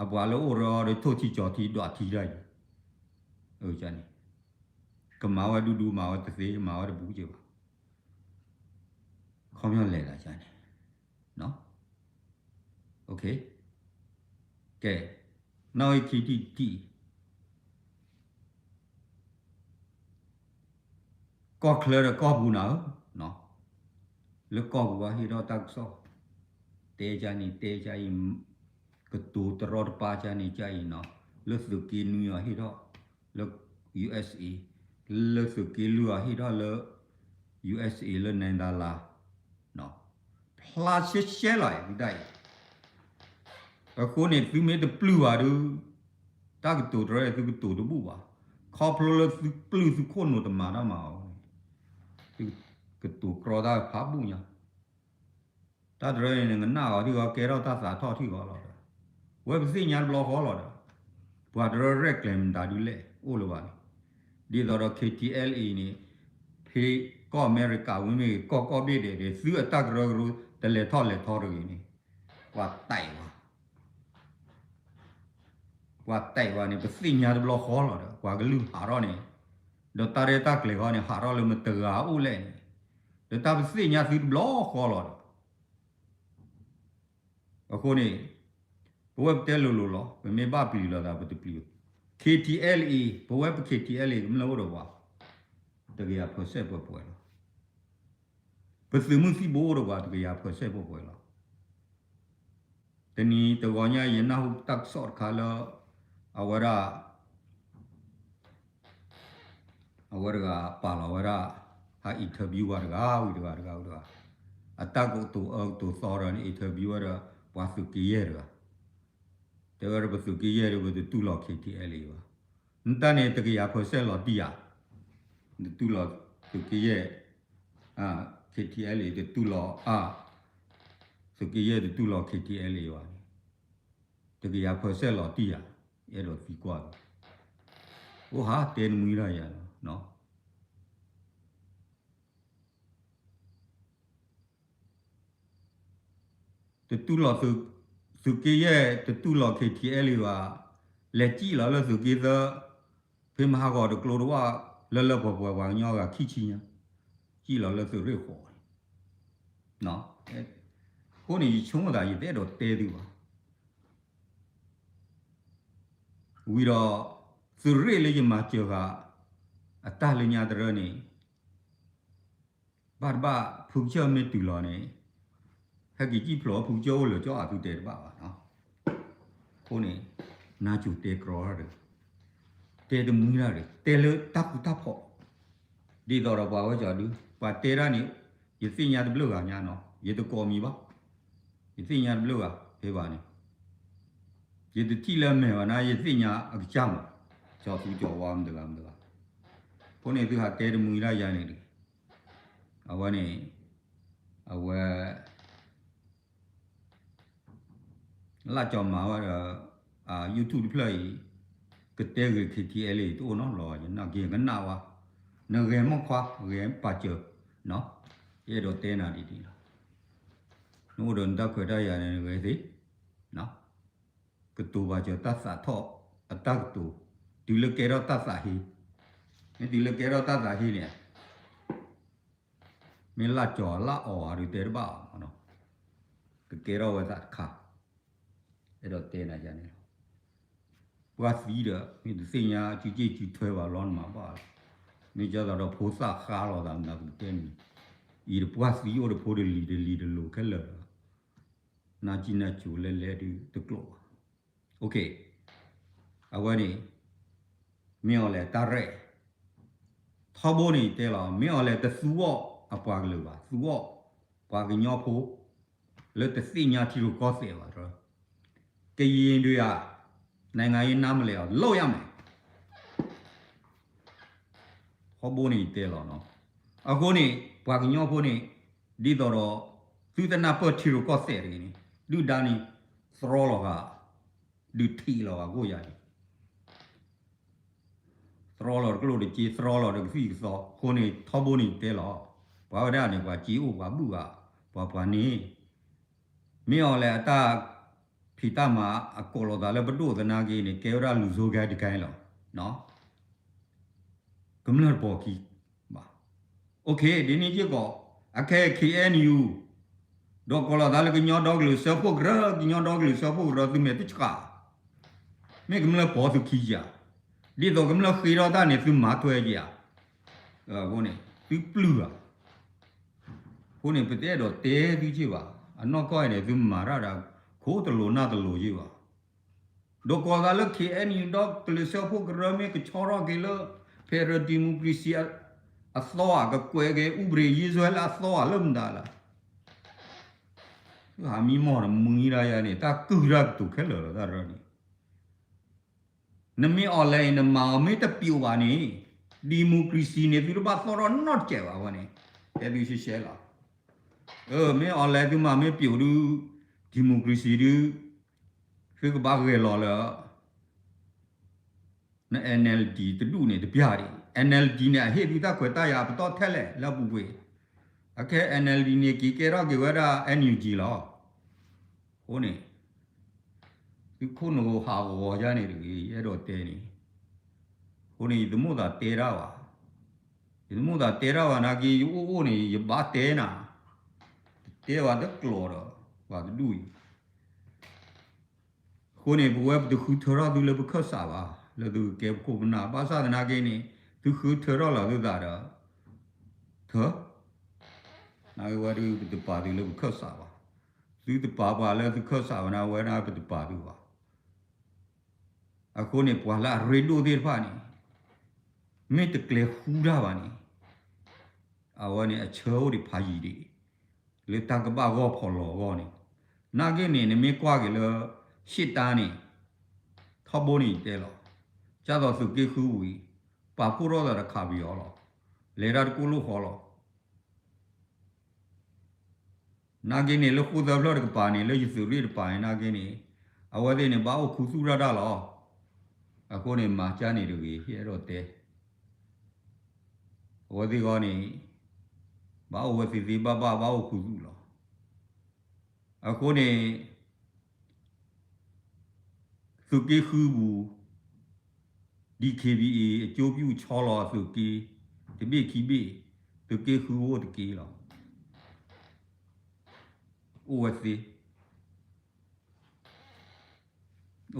အပှၤလၢအိၣ်ရၢအီၤဒီးထိၣ်ထံကၠီၤထံဒွးထံတၢ်အံၤ, န့ၣ် ကမၤဝဲဒူဒူ မၤဝဲတသ့ မၤဝဲတဘူးကၠိဘၣ်. ခီပညီလဲၤလၢန့ၣ် ကဲ, နီၣ်ဂံၢ်ခံထံၣ်တထံၣ်, ကီၢ်ချၢဒီးကီၢ်ပူၤနၤဧၢ, လၢကီၢ်ပူၤအဟ့ၣ်ထီၣ်တၢ်ကစီၣ်, တဲကန့ၣ် တဲကအံၤ, ကတိၤတရီတပါကန့ၣ်ကအံၤနီၤ, လၢသုးက့နွံအီၤဟ့ၣ်ထီၣ်လၢ ယူၣ်အက်စ်အ့, လၢသုးက့လွံၢ်အီၤဟ့ၣ်ထီၣ်လၢ ယူၣ်အက်စ်အ့ လၢနဲဒၣ်လၣ် ဖျါရှဲရှဲလီၤ ဒ်အံၤ, အဃိန့ၣ် သုမ့ၢ်တပျုၢ်ဘၣ်ဒီး တၢ်ကတိၤတရဲၣ် သုကတိၤတဘူၣ်ဘၣ်, ခီဖျိလၢသုပျုၢ်သုခိၣ်နူာ်တမၤတၢ်မၤအီၤ, သုကတိၤကြီတၢ်ဖးဘူၣ်ညါ, တၢ်တရဲၣ်န့ၣ် နကနၣ်အီၤထံၣ်ဃီ ကဲထီၣ်တၢ်သးထီၣ်ထံၣ်ဃီလီၤဒီး, ဝဲပသ့ၣ်ညါတဘျီဃီလီၤဒီး, ပှၤတရဲၣ်ရဲၣ်ကျဲၤမတၤဒုလဲၣ် အိၣ်လၢၤဘၣ်န့ၣ်, ဒ်သိးဒီး ခ့ထံအဲလ်အ့န့ၣ် ဖဲကီၢ်အမဲရကၤဝံၤမ့ၢ်ဂ့ၤ ကီၢ်ကီၢ်ဘ့ၣ်ဒဲးဒဲး သုအတၢ်ကရၢကရိ တလဲၤထီၣ်လဲၤထီတဂ့ၤန့ၣ်, ပှၤတဲာ်ဝဲ ပှၤတဲာ်ဝဲန့ၣ် ပသ့ၣ်ညါတဘျီဃီလီၤဒီး ပှၤကလုၢ်ဟးထီၣ်န့ၣ်, ဒီးတၢ်ရဲၣ်တၢ်ကျဲၤဃီန့ၣ် ဟးထီၣ်လၢမတဂၤအိၣ်လဲၣ်န့ၣ်, ဒီးတၢ်ပသ့ၣ်ညါသုတဘျီဃီလီၤဒီး အဃိန့ၣ် ပဝဲပတဲလိၤလိၤလီၤ ပမ့ၢ်ဘၣ်ပျံၤလိာ်သးပတပျံၤ, ခ့ထံအဲလ်အ့ ပဝဲပခ့ထံအဲလ်အ့ ကမျၢၢ်အိၣ်ဒီးပှၤ တကယၤဖၢစဲၣ်ပှဲၤပှဲၤလီၤ. ပသုးမုၢ်သံၣ်ဘိအိၣ်ဒီးပှၤတကယၤဖၢစဲၣ်ပှဲၤပှဲၤလီၤ. တနံၤတဂီၤညါ ယနၢ်ဟူတၢ်ကစီၣ်တခါလၢ အဝဲဒၣ် အဝဲတဂၤပာ်လီၤဝဲဒၣ် ဟး interview ဝဲတဂၤဝံၤတဂၤတဂၤဝံၤတဂၤ, အတၢ်ကတိၤအၢကတိၤသီဒီးန့ၣ် interview ဝဲဒီး ပှၤသုးက့ယဲၢ်တဂၤ, တဲဝဲဒၣ်ပသုးက့ယဲၢ်ဒီး ပတတူၢ်လိာ် ခ့ထံအဲလ်အ့ ဘၣ်. နတၢ်န့ၣ် တကယၤဖၢစဲၣ်လီၤတံၢ်ဧါ, တတူၢ်လိာ်သုးက့ယဲၢ်, ခ့ထံအဲလ်အ့ တတူၢ်လိာ်အါ, သုးက့ယဲၢ်တတူၢ်လိာ် ခ့ထံအဲလ်အ့ ဘၣ်န့ၣ်, တကယၤဖၢစဲၣ်လီၤတံၢ်ဧါ, အဲၣ်ဒိးသံကွၢ်, အိၣ်ဟးတဲနမှံဒၣ်ယၤလီၤ. တတူၢ်လိာ်သုးက့ယဲၢ် တတူၢ်လိာ် ခ့ထံအဲလ်အ့ ဘၣ်, လဲၤစံၣ်လီၤလၢသုးက့သၢ, ဖဲမဟါဂီၤတကျိတဝၣ် လၢလၢပှဲၤပှဲၤ ပှၤကညီဂၤခံဆံညါ, စံၣ်လီၤလၢသုးရ့ၣ်ဃီၤန့ၣ်, အဃိန့ၣ် ယဆိကမိၣ်သး ယတအဲၣ်ဒိးတဲသုဘၣ်. ဝံၤဒီး သုးရ့ၣ်လၢယမၤစၢၤဃာ် အတၢ်လၢညါတရၢန့ၣ် ဘၣ်တဘၣ်ဖုကစၢၢ်မ့ၢ်တုၤလီၤန့ၣ် ဟဲက့ၤစံၣ်ဖျိးဖုကစၢၢ်အိၣ်လၢၤကၠီအသုတဲတဘၣ်ဘၣ်နီၤ. အဃိန့ၣ် နါစိၤတဲကြီတၢ်တဂ့ၤ, တဲတမှံတၢ်တဂ့ၤ, တဲလၢတၢ်ဃူတၢ်ဖိး, ဒ်သိးဒီးပှၤဝဲကၠီဒု ပှၤတဲတၢ်န့ၣ် ယသ့ၣ်ညါတဘျုးဂၤညါနီၤ, ယတကိးမံၤဘၣ်, ယသ့ၣ်ညါတဘျုးဂၤ ဖဲဘၣ်န့ၣ် ယတထံၣ်လၢမဲာ်ဘၣ်နၤ ယသ့ၣ်ညါအကစၢ်မး, ကၠီသူကၠီဝါမတဂၤမတဂၤ, အဃိန့ၣ်သုဟးတဲတမှံတၢ်ယၤန့ၣ်တဂ့ၤ, အဝဲန့ၣ် အဝဲ လၢကၠီမၤဝဲဒီး YouTube တဖျၢၣ်အံၤ ကတဲဂ့ၤ ခ့ထံအဲလ်အ့ တအိၣ်နီတဘျီဘၣ်, ယနာ်က့ၤကနၣ်ဝဲ, နဂဲၤမိၢ်ခွါ ဂဲၤပာ်စၢၤ, ယအဲၣ်ဒိးတဲနၤဒ်န့ၣ်လီၤ. နအိၣ်ဒီးနတၢ်ခွဲးတၢ်ယာ်န့ၣ် နဂဲၤသ့, ကတိၤဘၣ်စၢၤတၢ်သးထီၣ်အတၢ်ကတိၤ, တုၤလၢကဲထီၣ်တၢ်သးဟ့, မ့ၢ်တုၤလၢကဲထီၣ်တၢ်သးဟ့န့ၣ် မ့ၢ်လၢကၠီၤလၢအီၤဧါဒုးတဲတဘၣ်အီၤ, ကကဲထီၣ်ဝဲသးတခါ, အဲၣ်ဒိးတဲနၤယၤန့ၣ်လီၤ. ပှၢ်သံဒီး မ့ၢ်တသ့ၣ်ညါစုစ့ၣ်စုထွဲဘၣ်လီၤနမၤဘၣ်လီၤ, မ့ၢ်ကၢ်သးဒီးဖိသၣ်ဃါလီၤသးမနုၤပကတဲန့ၣ်, အံၤတပှၢ်သံအိၣ်တဖိတလံၤတလံၤတလိၤခဲလၢာ်ဒီး နါကံနါစိၤလဲၤလဲၤဒုးတကျိာ်ဘၣ်. အဝဲန့ၣ် မ့ၢ်အီၤလဲၤတၢ်ရဲၣ် ထီဘိန့ၣ်တဲလီၤ, မ့ၢ်အီၤလဲၤတသူအီၤအပှၤကလုာ်ဘၣ်, သူအီၤပှၤကညီဖိ လၢတသ့ၣ်ညါထံရူၢ်ကီၢ်သဲးဘၣ်, ကရင်တွေက နိုင်ငံရေးနားမလည်အောင် လုပ်ရမယ်. ထီဘိန့ၣ်တဲလီၤနီၤ. အဃိန့ၣ် ပှၤကညီဖိန့ၣ် ဒ်သိးဒီး သုတနၢ်ပၢၢ်ထံရူၢ်ကီၢ်သဲးတဂ့ၤန့ၣ် ဒုၣ်ဒါန့ၣ် သြီလီၤဂာ် ဒုးထံးလီၤဂာ်ကိၣ်ယၤန့ၣ် သြီလီၤတကျိၣ်တစ့ သြီလီၤတကသံၣ်ကသီ အဃိန့ၣ် ထီဘိန့ၣ်တဲလီၤ. ပှၤဝဲဒၣ်န့ၣ် ပှၤစ့အိၣ်ပှၤဘူၣ်ဂာ် ပှၤပှၤန့ၣ် မ့ၢ်အီၤလဲၣ်အတၢ်ဖံးတၢ်မၤအကိးလီၤသးလၢပဒိၣ်သနာ်က့န့ၣ် ကဲဝဲဒၣ်လူၤစိၤဂဲတကဲလီၤ. ကမျၢၢ်တပိာ်ခံဘၣ်. ဒ်န့ၣ်စ့ၢ်ကီး အခဲအံၤ K N U ဒီးကိးလီၤသးလၢကညီဒီကလုာ်စၢဖှိၣ်ကရၢ ကညီဒီကလုာ်စၢဖှိၣ်ကရၢ သုမဲာ်တဆှး မ့ၢ်ကမျၢၢ်ပိာ်သုခံဧါ. ဒ်သိးကမျၢၢ်ဃ့ထီၣ်တၢ်န့ၣ် သုမၤထွဲဧါ. အဃိန့ၣ် သုပျုၢ်ဧါ. အဃိန့ၣ် ပတအဲၣ်ဒိးတဲသုက့ၢ်ဘၣ်. အနီၢ်ကီၢ်အံၤန့ၣ် သုမၤတၢ်ဒီး ခိတလိၤနၢ်တလိၤက့ၢ်ဘၣ်. ဒီးကိးသးလၢ K N U ဒီကလုာ်စၢဖှိၣ်ကရၢမ့ၢ်ကဆီထီၣ်က့ၤလၢ federal democracy အသီဧါ ကကွဲးက့ၤ ဥပဒေရေးဆွဲ လၢအသီဧါလၢမတၤလၢ ဟးမံမီၢ်တမံဒၣ်ယၤန့ၣ် တၢ်ကုၢ်တၢ်ကတိၤခဲလၢာ်လီၤ တၢ်ရၢန့ၣ် နမ့ၢ်အီၤလဲၣ်အံၤ နမၤအီၤမ့ၢ်တပျိာ်ဘၣ်န့ၣ် democracy န့ၣ် သုတဘၣ်သီၣ်ထီၣ်နီတစဲးဘၣ်ဝဲန့ၣ် တဲသုရှဲရှဲလီၤ. မ့ၢ်အီၤလဲၣ်သုမၤမ့ၢ်ပျိာ်ဒုး democracy ဒုး သုကဘၣ်ဂဲၤလီၤလၢ န N L D တဒူၣ်န့ၣ်တပျၢ်ဒံး N L D န့ၣ် အဟ့ၣ်သုတၢ်ခွဲးတၢ်ယာ်အပတီၢ်ထဲလဲၣ်လၢအပူၤကွံာ် အခဲ N L D န့ၣ် က့ၤကဲထီၣ်က့ၤဝဲဒၣ် N U G လီၤ. အဃိန့ၣ် သုခိၣ်နူာ်ဟးဂီၤယါန့ၣ်တဂ့ၤ ယအဲၣ်ဒိးတဲန့ၣ် အဃိန့ၣ် ယတမိၣ်သးတဲတၢ်ဘၣ်. ယတမိၣ်သးတဲတၢ်ဘၣ်နာ်က့ ယအိၣ်အိၣ်န့ၣ် ယဘၣ်တဲနၤ တတဲဘၣ်တကျိာ်ဒီး ပှၤတဒူၣ်အံၤ အဃိန့ၣ် ပဝဲပတဃုထၢထီၣ်သုလၢပခၢၣ်စးဘၣ် လၢသုကကဲပခိၣ်ပနၢ် ဘၣ်ဆၣ်သနာ်က့န့ၣ် သုဃုထၢထီၣ်လီၤသုသးဒီး ထၢ နာ်က့ဝဲဒုးပတပာ်သုလၢပခၢၣ်စးဘၣ်. သုတပာ်ပှၤလၢသုခၢၣ်စးဝဲဒၣ်ဝဲဒၣ်ပတပာ်သုဘၣ်. အဃိန့ၣ် ပှၤလၢအရ့ဒိၣ်သ့ၣ်တဖၣ်န့ၣ် မ့ၢ်တကျဲၤဃူတၢ်ဘၣ်န့ၣ် အဝဲန့ၣ်အဆၢအိၣ်ဒံးဖးယံၤဒံး လၢတၢ်ကဘၣ်ဂီၢ်ဖီၣ်လီၤအဂီၢ်န့ၣ် နာ်က့န့ၣ် နမ့ၢ်ကွၢ်က့ၤလၢ ရှေ့တန်းန့ၣ် ထီဘိန့ၣ်ယတဲလီၤ ကၢ်သိးသုးက့ဃုဝံၤ ပာ်ဖှိၣ်ထီၣ်သးတခးပယီၤလီၤ. လဲၤတၢ်တကိၢ်လိၣ်ဃီလီၤ. နာ်က့န့ၣ် လၢဃိသၢဖျၢၣ်တကပၤန့ၣ် လၢယသုးရ့ၣ်တကပၤန့ၣ် နာ်က့န့ၣ် အဝဲသ့ၣ်န့ၣ် ဘၣ်အိၣ်ခူသူၣ်တၢ်တၢ်လီၤ. အဃိန့ၣ် မၤကၢ်န့ၣ်တဂ့ၤ ယအဲၣ်ဒိးတဲ အဝဲသ့ၣ်ဂီၢ်န့ၣ် ဘၣ်အိၣ်ဝဲသ့သ့ဘၣ်ဘၣ် ဘၣ်အိၣ်ခူသူၣ်လီၤ. အဃိန့ၣ် သုးက့ဃုပူၤ D K B A အကၠိပျူၣ်ဆီလီၤအသုးက့ တဘ့ၣ်ခံဘ့ၣ် သုးက့ဃုအိၣ်တက့ၢ်လီၤ. အိၣ်ဝဲသ့ အိၣ်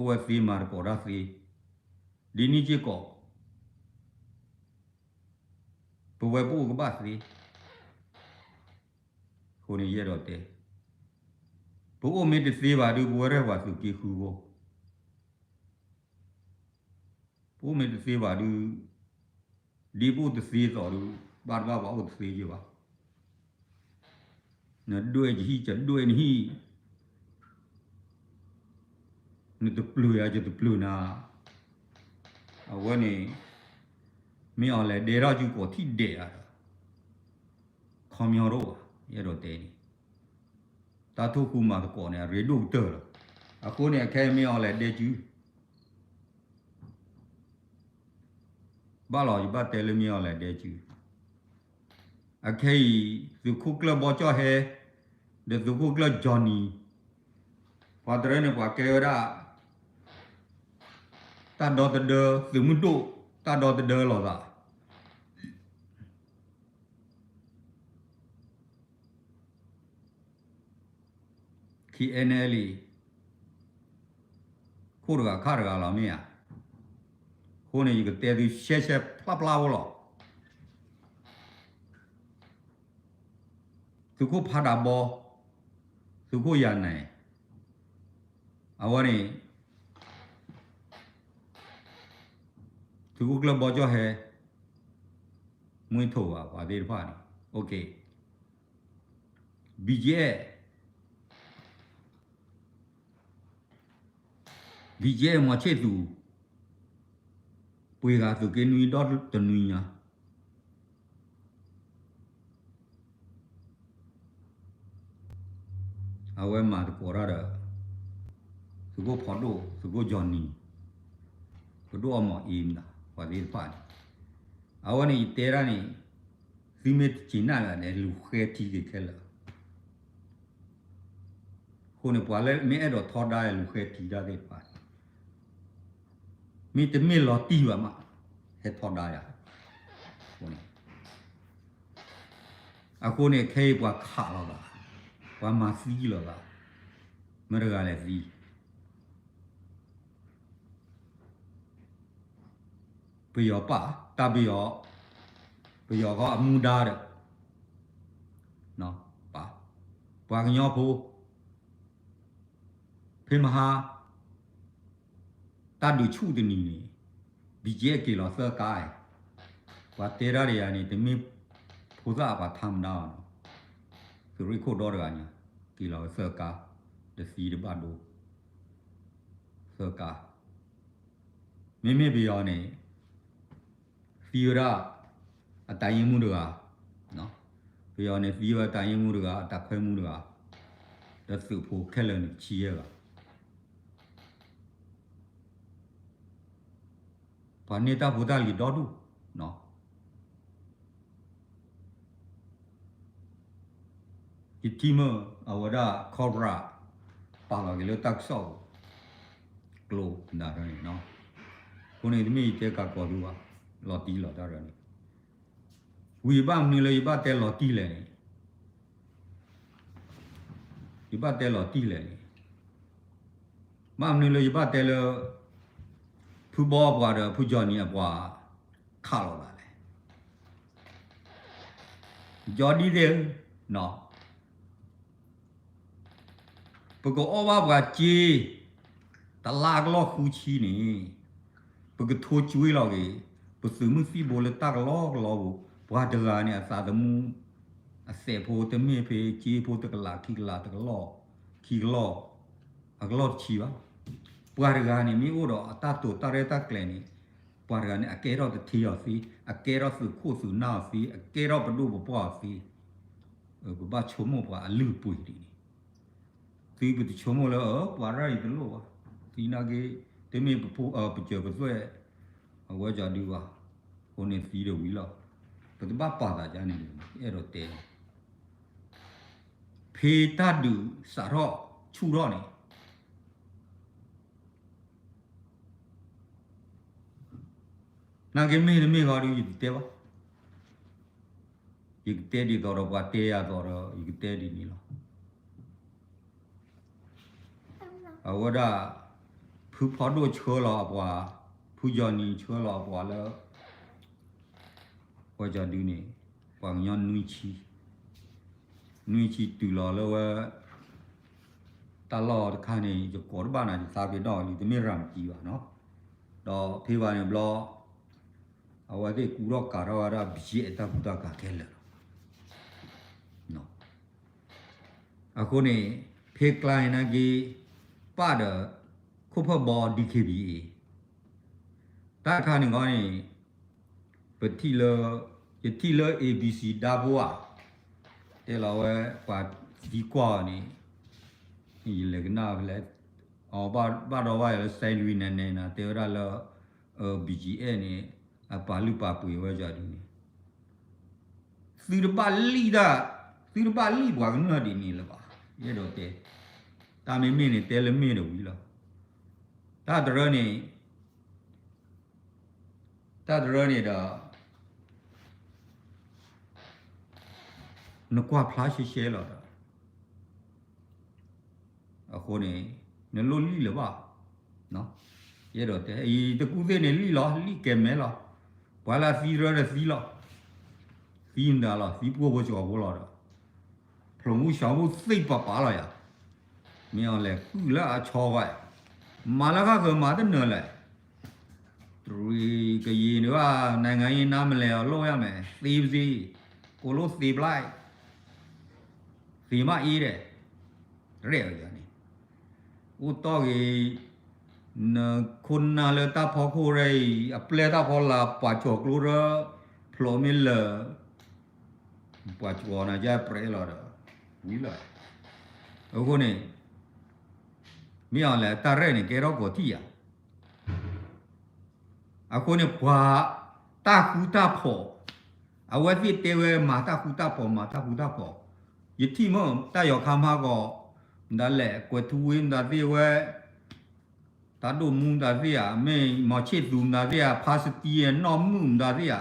ဝဲသ့မၤသကိးတၢ်သ့ ဒ်န့ၣ်စ့ၢ်ကီး ပဝဲပအိၣ်ကဘၣ်သ့ အဃိန့ၣ်ယအဲၣ်ဒိးတဲ ပအိၣ်မ့ၢ်တသ့ဘၣ်ဒုး ပဝဲရဲၣ်ပှၤသုးက့ဃုဖိ ပအိၣ်မ့ၢ်တသ့ဘၣ်ဒုး ဒ်ပအိၣ်တသ့သိးဒုး ဘၣ်တဘၣ်ပှၤအိၣ်တသ့က့ဘၣ် နဒွဲၣ်ယဟံၣ် ယဒွဲၣ်နဟံၣ် နတပျၢၤယၤ ယတပျၢၤနၤ အဝဲန့ၣ် မ့ၢ်အီၤလဲၤဒဲထီၣ်စုကိးထံၣ်ဒဲးဧါဒီး ခီပညီတအိၣ်ဘၣ် ယအဲၣ်ဒိးတဲန့ၣ် တၢ်ထိၣ်ဃူမၤသကိးန့ၣ် အရ့ဒိၣ်ကတၢၢ်လီၤ. အဃိန့ၣ် အခဲအံၤမ့ၢ်အီၤလဲၤဒဲစု ဘၣ်လီၤ ယဘၣ်တဲလၢမ့ၢ်အီၤလဲၤဒဲစု အခဲအံၤ သုးခိၣ်ကျၢၢ်ဘီကၠီၣ်ဟဲ ဒီးသုးခိၣ်ကျၢၢ် Johnny ပှၤတရၢန့ၣ် ပှၤကဲဝဲဒၣ် တၢ်ဒီသဒၢ သုးမုၢ်ဒိၣ် တၢ်ဒီသဒၢလိာ်သး KNLA ခိၣ်တဂၤခါတဂၤလီၤမ့ၢ်ဧါ. အဃိန့ၣ် ယကတဲသုရှဲရှဲဖျါဖျါဖိလီၤ. သုးခိၣ်ဖးဒးဘီ, သုးခိၣ်ယၤနဲၣ်, အဝဲန့ၣ် သုးခိၣ်ကျၢၢ်ဘီကၠီၣ်ဟဲ, မွေးထိုး ဘၣ် ပှၤသ့ၣ်တဖၣ်န့ၣ် OK, BGF, BGF မီၤဆ့ၣ်သူး, ပှ့ၤဂၤသုးက့နွံဒီတနွံညါ အဝဲမၤသကိးတၢ်ဒီး သုးခိၣ်ဖီဒိၣ် သုးခိၣ်ကၠီနံၤ, ပဒိၣ်အီမီၤအ့မတၤ ပှၤသ့ၣ်တဖၣ်န့ၣ်, အဝဲန့ၣ်ယတဲဒၣ်န့ၣ် သုမ့ၢ်တစံးနၣ်လၢလဲၣ် လူၤဃဲထံက့ၤခဲလၢာ်, အဃိန့ၣ် ပှၤလၢမ့ၢ်အဲၣ်ဒိးထီဒါလူၤဃဲထံတၢ်သ့ၣ်တဖၣ် မ့ၢ်တမ့ၢ်လီၤတံၢ်ဘၣ်မး ဟဲထီဒါယၤ, အဃိန့ၣ် အဃိန့ၣ် ခဲအံၤပှၤခးလိာ်သး, ပှၤမၤသံလိာ်သး, မတၤတဂၤလဲၣ်သံ, ပယီၤပာ် တၢ်ပယီၤ, ပယီၤဃီအမူဒါဒီး ပှၤကညီဖိ ဖဲမဟါ တၢ်ဒုးဆူၣ်တနံၤန့ၣ် BGF က့ၤလီၤသၢကါအံၤ, ပှၤတဲဒၣ်ဒီးယၤန့ၣ် တမ့ၢ်ဖိသၣ်အပှၤထါမဒါဘၣ်နီၤ, သုးရ့ၣ်ခိၣ်ဒီတဂၤညါ က့ၤလီၤဝဲသၢကါ, တသံတဘၣ်ဒိ သၢကါ, မ့မ့ၢ်ပယီၤန့ၣ် သံဝဲဒၣ် အတၢ်ယ့မူတဂၤ, ပယီၤန့ၣ်သံဝဲတၢ်ယ့မူတဂၤ အတၢ်ခွဲမူတဂၤ, ဒီးသုးဖိခဲလၢာ်န့ၣ်တဆံယဲၢ်ဂၤ, ပှၤန့ၢ်တၢ်ဖိတၢ်လံၤဒီဒူၣ်, ယထံၣ်မ့ၢ်အဝဲဒၣ် Cobra ပာ်လီၤက့ၤလၢတၢ်ကစီၣ်ပူၤ ကျိနၤန့ၣ်, အဃိန့ၣ် တမ့ၢ်ယတဲကးကီၤသုဘၣ်, လီၤတံၢ်လီၤတၢ်ဒီးန့ၣ်, ဝံၤဘၣ်မနုၤလၢယဘၣ်တဲလီၤတံၢ်လဲၣ်န့ၣ်, ယဘၣ်တဲလီၤတံၢ်လဲၣ်န့ၣ်, ဘၣ်မနုၤလၢယဘၣ်တဲလၢ ဖုဘီပှၤဒီးဖုကၠီနံၤအပှၤ ခးလိာ်သးလဲၣ်, ကၠီဒ်သ့ၣ်ဧၢ, ပကအီၣ်ဘၣ်ပှၤစ့ တလါကလီၢ်ဃုဆံန့ၣ်, ပကထိကွ့လီၤက့ၤ ပသုးမုၢ်သံၣ်ဘိလၢတၢ်ကလီကလီပူၤ, ပှၤတဂၤန့ၣ် အသးသမူ အစဲးဖိတမ့ၢ်ဖဲ စ့ဖိတကလးခံကလးတကလီၢ်, ခံကလီၢ်, အကလီၢ်တဆံဘၣ်. ပှၤတဂၤန့ၣ် မ့ၢ်အိၣ်ဒီးအတၢ်တိာ်တၢ်ရဲၣ်တၢ်ကျဲၤန့ၣ်, ပှၤတဂၤန့ၣ် အကဲထီၣ်တထ့အီၤသ့, အကဲထီၣ်သုးခိၣ်သုးနၢ်အီၤသ့, အကဲထီၣ်ပဒိၣ်ပပှၢ်အီၤသ့, ပဘၣ်ဆိကမိၣ်ပှၤအလုၢ်အပှ့ၤဒ်န့ၣ်, သုပတဆိကမိၣ်လၢ ပှၤရၢ်အံၤတလိၣ်ဘၣ်, သံနာ်က့, တမ့ၢ်ပစၢၤပသွဲၣ် အဝဲကၠီဒုဘၣ်, အဃိန့ၣ်သံဒီးဝံၤလီၤ. ပတဘၣ်ပာ်သးဒ်န့ၣ်, အဲၣ်ဒိးတဲလီၤ. ဖဲတၢ်ဒုးစးထီၣ်ဆူၣ်ထီၣ်န့ၣ် နာ်က့မ့ၢ်တမ့ၢ်ဃီဒီး ယတတဲဘၣ်. ယကတဲဒ်သိးဒီးပှၤတဲယၤသိးဒီး ယကတဲဒ်န့ၣ်လီၤ. အဝဲဒၣ် ဖုဖီဒိၣ်ဆှၢလီၤအပှၤ, ဖုကၠီနံၤဆှၢလီၤအပှၤလၢ ဝဲကၠီဒုန့ၣ် ပှၤကညီနွံဆံ, နွံဆံတုၤလီၤလၢဝဲ တၢ်လီၢ်တခါန့ၣ် ယကိးတဘၣ်နၤ ယသးပ့ၤနီၣ်လံ တမ့ၢ်ရၤမတံဘၣ်နီၤ. ဒီးဖဲဘၣ်န့ၣ်ဘျီ အဝဲသ့ၣ်ကူထီၣ်ကၤထီၣ်ဝဲဒၣ် ဘံၣ်ယဲၢ် တၢ်ကူတၢ်ကၤခဲလၢာ်လီၤ. အဃိန့ၣ် ဖဲကျါန့ၣ်နာ်က့ ပၣ်ဒီး ခိၣ်ဖၢၣ်ဘီ DKBA တၢ်တခါန့ၣ်ဂီၢ်န့ၣ် ပထံၣ်လၢ ယထံၣ်လၢ A B C ဒါဖိဧါ, တဲလီၤဝဲ ပှၤသံကွၢ်အီၤန့ၣ် ယလဲၤကနၣ်ဖဲလဲၣ်, အဘၣ်ဒီးဘၣ်ယၤလၢ စဲးလွံၢ်နဲနဲနၤ တဲဝဲဒၣ်လၢ BGF န့ၣ် အပာ်လုၢ်ပာ်ပှ့ၤဝဲယၤဒ်န့ၣ် သုတဘၣ်လံၣ်တၢ်, သုတဘၣ်လံၣ်ပှၤကမျၢၢ်ဒ်န့ၣ်လၢၤဘၣ်. ယအဲၣ်ဒိးတဲ, တၢ်မ့မ့ၢ်န့ၣ် တဲလၢမ့ၢ်တဝံၤလီၤ. တၢ်တရၢန့ၣ်, တၢ်တရၢန့ၣ်ဒီး နကွၢ်ဖျါရှဲရှဲလီၤဒီး အဃိန့ၣ် နလိၣ်လံၣ်လၢၤဘၣ်. ယအဲၣ်ဒိးတဲ အံၤတကူၣ်သ့ၣ်န့ၣ်လံၣ်လီၤ, လံၣ်ကဲမဲလီၤ. ပှၤလၢသံတရၢဒီးသံလီၤ. သံမတၤလီၤ, သံပှိၢ်ဖိစှီၤဖိလီၤဒီး ဖျိးမူဆှီမူသ့ၣ်ပာ်ပာ်လီၤယၤ. မ့ၢ်အီၤလဲၤကုၢ်လၢအဆီဝဲ, မၤလၢဃၣ်ဃၢၤမၤတနၢၤလဲၣ်. တရံးကယံာ်န့ၣ်ဘၣ် နိုင်ငံရေးနားမလည်အောင်လုပ်ရမယ်, သေပါစေ, ကိုလိုသေပလိုက်, သေမးအ့ဒီး ရဲၣ်အီၤယၤန့ၣ်, အိၣ်တီၢ်ဂ့ၤ, နခိၣ်နၢ်လၢတၢ်ဖီခိၣ်ရဲၣ်အံၤ အပျဲၢ်တၢ်ဖီလာ် ပှၤကၠီၤကျိရၢ ဖျိးမ့ၢ်လၢာ် ပှၤကၠီၤနၤယါပြဲလီၤဒီး ဝံၤလီၤ. အဃိန့ၣ် မ့ၢ်အီၤလဲၣ် တၢ်ရဲၣ်န့ၣ် ကဲထီၣ်ကီၤထံၣ်ယၤ. အဃိန့ၣ် ပှၤတၢ်ဃူတၢ်ဖိး, အဝဲသ့ၣ်တဲဝဲမၤတၢ်ဃူတၢ်ဖိး မၤတၢ်ဃူတၢ်ဖိး, ယထံၣ်မ့ၢ် တၢ်ယီၤခါမးကီး မတၤလဲၣ် ကွဲးထူဝ့မတၤသ့ၣ်ဝဲ တၢ်ဒိၣ်မူမတၤသ့ၣ်ဧါ, မ့ၢ်မီၤဆ့ၣ်သူမတၤသ့ၣ်ဧါ, ဖါစတံ နီၢ်မုၣ်မတၤသ့ၣ်ဧါ,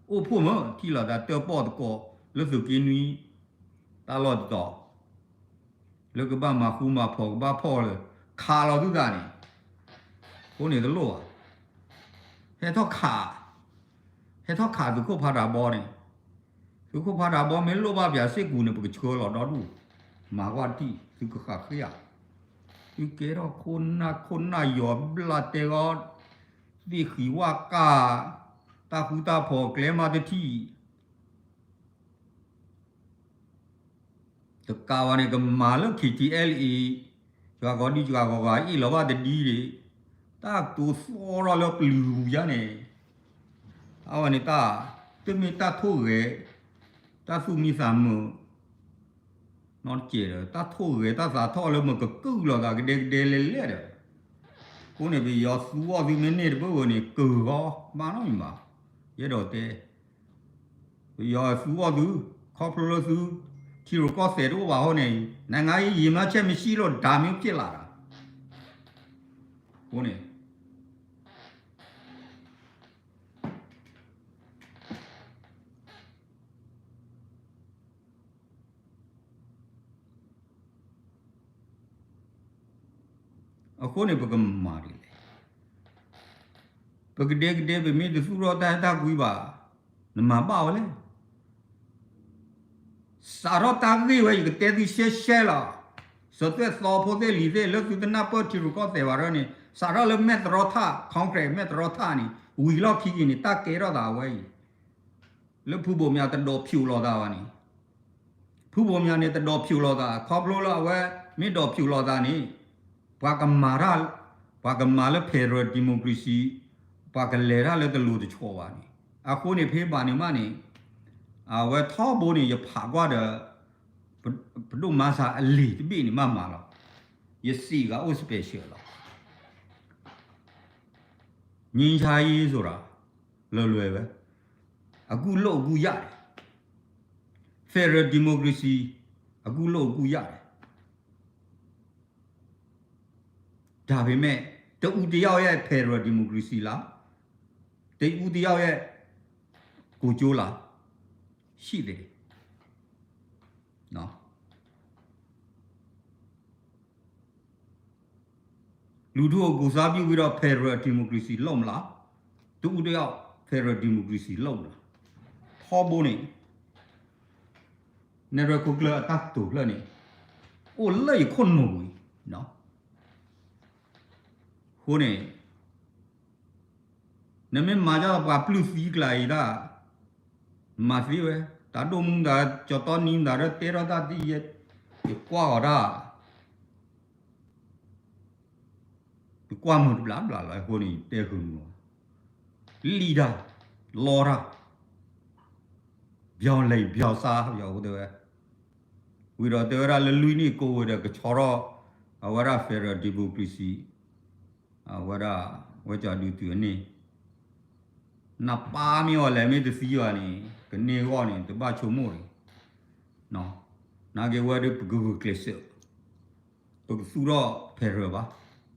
အိၣ်ဖှိၣ်မ့ၢ် ထံၣ်လိာ်သးတၢၣ်ပီၣ်တကိး လၢသုးက့နွံ တၢ်လီၢ်တတီၤ လၢကဘၣ်မၤဃူမၤဖိး ကဘၣ်ဖီၣ်လၢ ခးလီၤသုသးန့ၣ်, အဃိန့ၣ်တလိၣ်ဘၣ်. ဟဲထီၣ်ခး, ဟဲထီၣ်ခးသုးခိၣ်ဖးဒးဘီန့ၣ်, သုးခိၣ်ဖးဒးဘီမ့ၢ်လိၣ်ဘၣ်ပၠးစ့ၢ်ကီးန့ၣ် ပကဆှၢလီၤဒီဒူၣ်, မၤကွၢ်တံၢ် သုကဃၣ်ဃ့ဧါ. သုကဲထီၣ်ခိၣ်နၢ်ခိၣ်နၢ်ယီၤဘျၣ်တဲဂီၢ်, သ့ၣ်ဃံးဝၣ်ကၢ်, တၢ်ဃူတၢ်ဖိးကျဲမးတထံၣ် တကးဘၣ်န့ၣ် ကမၤလၢ KTLA ယွၤကီၢ်ဒံယွၤကီၢ်ဂၤအ့ၣ်လီၤဘၣ်တဒ်န့ၣ်, တၢ်တိၤသီထီၣ်လၢပျုၤပူၤယါန့ၣ်, အဝဲန့ၣ်တၢ်, တမ့ၢ်တၢ်ထိၣ်ဂဲၤ, တၢ်သူၣ်မံသးမုာ်, နီတကဲးဒီး တၢ်ထိၣ်ဂဲၤတၢ်သးထီၣ်လၢမ့ၢ်ကကုၢ်လိာ်သးကဒဲကဒဲလဲၣ်လဲၣ်ဒီး, အဃိန့ၣ် ပယီၤသူအီၣ်သုမ့ၢ်န့ၢ်တဘၣ်ဝဲန့ၣ် ကၢၤဂီၢ်မးနီတမံၤဘၣ်. ယအဲၣ်ဒိးတဲ ပယီၤသူအီၣ်သု, ခီဖျိလၢသု ထံရူၢ်ကီၢ်သဲးတအိၣ်ဘၣ်အဃိန့ၣ် နိုင်ငံရေးရည်မှန်းချက်မရှိလို့ ဒါမျိုးဖြစ်လာတာ. အဃိန့ၣ် အဃိန့ၣ် ပကမၤဒ်လဲၣ်. ပကဒဲကဒဲ ပမ့ၢ်တသူၣ်ထီၣ်တၢ်အဲၣ်တၢ်ကွံဘၣ်, နမၤဘၣ်ဝဲလဲၣ်. စးထီၣ်တၢ်ဂ့ၢ်ဝဲ ယကတဲသုရှဲရှဲလီၤ. စၢၤသွဲၣ်သီဖိသ့ၣ်လံၤသ့ၣ် လၢသုတနၢ်ပၢၢ်ထံရူၢ်ကီၢ်သဲးဘၣ်ရၢန့ၣ် စးထီၣ်လၢမဲၢ်တရီထၣ် Congress မဲၢ်တရီထၣ်န့ၣ် ဝံၤလီၢ်ခံက့ၤန့ၣ် တၢ်ကဲထီၣ်သးဝဲအံၤ လၢဖုဘိၣ်မၠးတဒိးဖျိးလိာ်သးဘၣ်န့ၣ်, ဖုဘိၣ်မၠးန့ၣ် တဒိးဖျိးလိာ်သး ခီဖျိလၢအဝဲမ့ၢ်ဒိးဖျိးလိာ်သးန့ၣ် ပှၤကမၤတၢ်, ပှၤကမၤလၢ federal democracy ပှၤကလဲၤတၢ်လၢတလိၤတဆီဘၣ်န့ၣ်, အဃိန့ၣ် ဖဲဘၣ်န့ၣ်မးန့ၣ် အဝဲထီဘိန့ၣ် ယဖးကွၢ်ဒီး ပဒိၣ်မၤစၢ်အလံာ်တဘ့ၣ်န့ၣ် မ့ၢ်မၤလီၤ. ယစံးဂၤအိၣ် special လီၤ. ငြိမ်းချမ်းရေးဆိုတာ လွယ်လွယ်ပဲ, အကူအညီ အကူအညီရတယ်, federal democracy အကူအညီ အကူအညီရတယ်. ဒါပေမဲ့ တဦးတစ်ယောက်ရဲ့ federal democracy လား, တဦးတစ်ယောက်ရဲ့ ကိုယ်ကျိုးလား, ရှိသေးတယ်နော်. လူထုကိုကိုယ်စားပြုပြီးတော့ federal democracy လုပ်မလား, တဦးတစ်ယောက် federal democracy လုပ်မလား. ထီဘိန့ၣ် နဲၣ်ရွဲၣ်ခိၣ်ကျၢၢ်အတၢ်တိာ်ဖျၢၣ်န့ၣ် အိၣ်လၢယခိၣ်နူာ်ပူၤအံၤ, အဃိန့ၣ် နမ့ၢ်မၤဒ်ပှၤပျုၢ်သံကျါအံၤဒၣ်, မၤသ့ဝဲ, တၢ်ဒိၣ်မူမတၤ ကၠီၤတီနံမတၤ တဲထီၣ်တၢ်ဒ်ယဲ, ယကွၢ်အီၤဒၣ်, ယကွၢ်မုာ်တဘျီဘျီလီၤ. အဃိန့ၣ် တဲဃုာ်မုာ်လီၤ, လံၣ်တၢ်, လီတၢ်, ပြောင်းလဲပြောင်းစား ယအိၣ်တဲဝဲ, ဝံၤဒီးတဲဝဲဒၣ်လၢလွံၢ်နံၣ်ကိးဝဲဒီး ကဆီထီၣ် အဝဲဒၣ် federal democracy အဝဲဒၣ် ဝဲကၠီဒုးတုၤအန့ၣ် နပၢ်မ့ၢ်အီၤလဲၣ် မ့ၢ်တသံဘၣ်န့ၣ် ကန့ၢ်ဂီၢ်န့ၣ် တဘၣ်ဆိကမိၣ်န့ၣ်, နာ်က့ဝဲဒၣ်ပကဂုာ်ကျဲးစၢး, တၢ် ပကသူၣ်ထီၣ် federal ဘၣ်,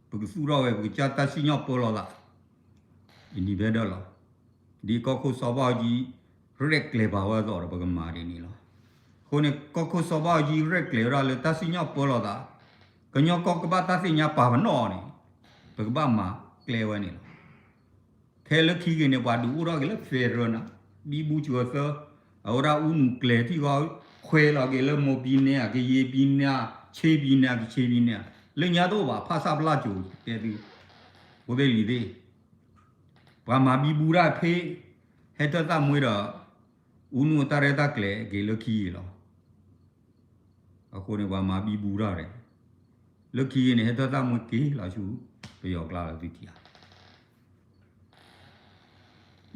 ပကသူၣ်ထီၣ်ဝဲ ပကစၢ်တၢ်စံၣ်ညီၣ်ပၢလီၤသး independent လီၤ. ဒ်ကီၢ်ခိၣ်စီၤဘၣ်အူကၠံ ရဲၣ်ကျဲၤပာ်ဝဲအသိးဒီး ပကမၤဒ်န့ၣ်လီၤ. အဃိန့ၣ် ကီၢ်ခိၣ်စီၤဘၣ်အူကၠံ ရဲၣ်ကျဲၤဝဲဒၣ်လၢတၢ်စံၣ်ညီၣ်ပၢလီၤသး, ကညီကီၢ်ကဘၣ်တၢ်သ့ၣ်ညါပာ်ပနီၣ်န့ၣ် ပကဘၣ်မၤကျဲဝဲန့ၣ်လီၤ. ခဲလၢာ်ခံဂ့ၤန့ၣ် ပှၤဒုးအိၣ်ထီၣ်က့ၤလၢ federal န့ၣ် ဘံဘူစၢၤသၢ, အဝဲဒၣ်အူနုာ်ကျဲထံၣ်ဃီ, ခွဲးလီၤက့ၤလၢမိၢ်ပံၤနဲၣ်ဧါ, ကယ့ပံၤနဲၣ်ဧါ, ဆ့ပံၤနဲၣ်ဧါ, ကဆ့ပံၤနဲၣ်ဧါ, လၢညါတအိၣ်ဘၣ် ဖၣ်ဆၣ်ဖျၢၣ်ကၠိၤ တဲသု, ဖိသ့ၣ်လံၤသ့ၣ်, ပှၤမၤဘံဘူတၢ်ဖဲ ဟဲထၢၣ်သၣ်မွ့ဒီး အူနုာ်တၢ်ရဲၣ်တၢ်ကျဲၤက့ၤလၢခံဂ့ၤလီၤ. အဃိန့ၣ် ပှၤမၤဘံဘူတၢ်ရဲၣ်, လၢခံဂ့ၤန့ၣ် ဟဲထၢၣ်သၣ်မွ့က့ၤလီၤဆူ ပယီၤကျါလီၤသုထံၣ်ဧါ.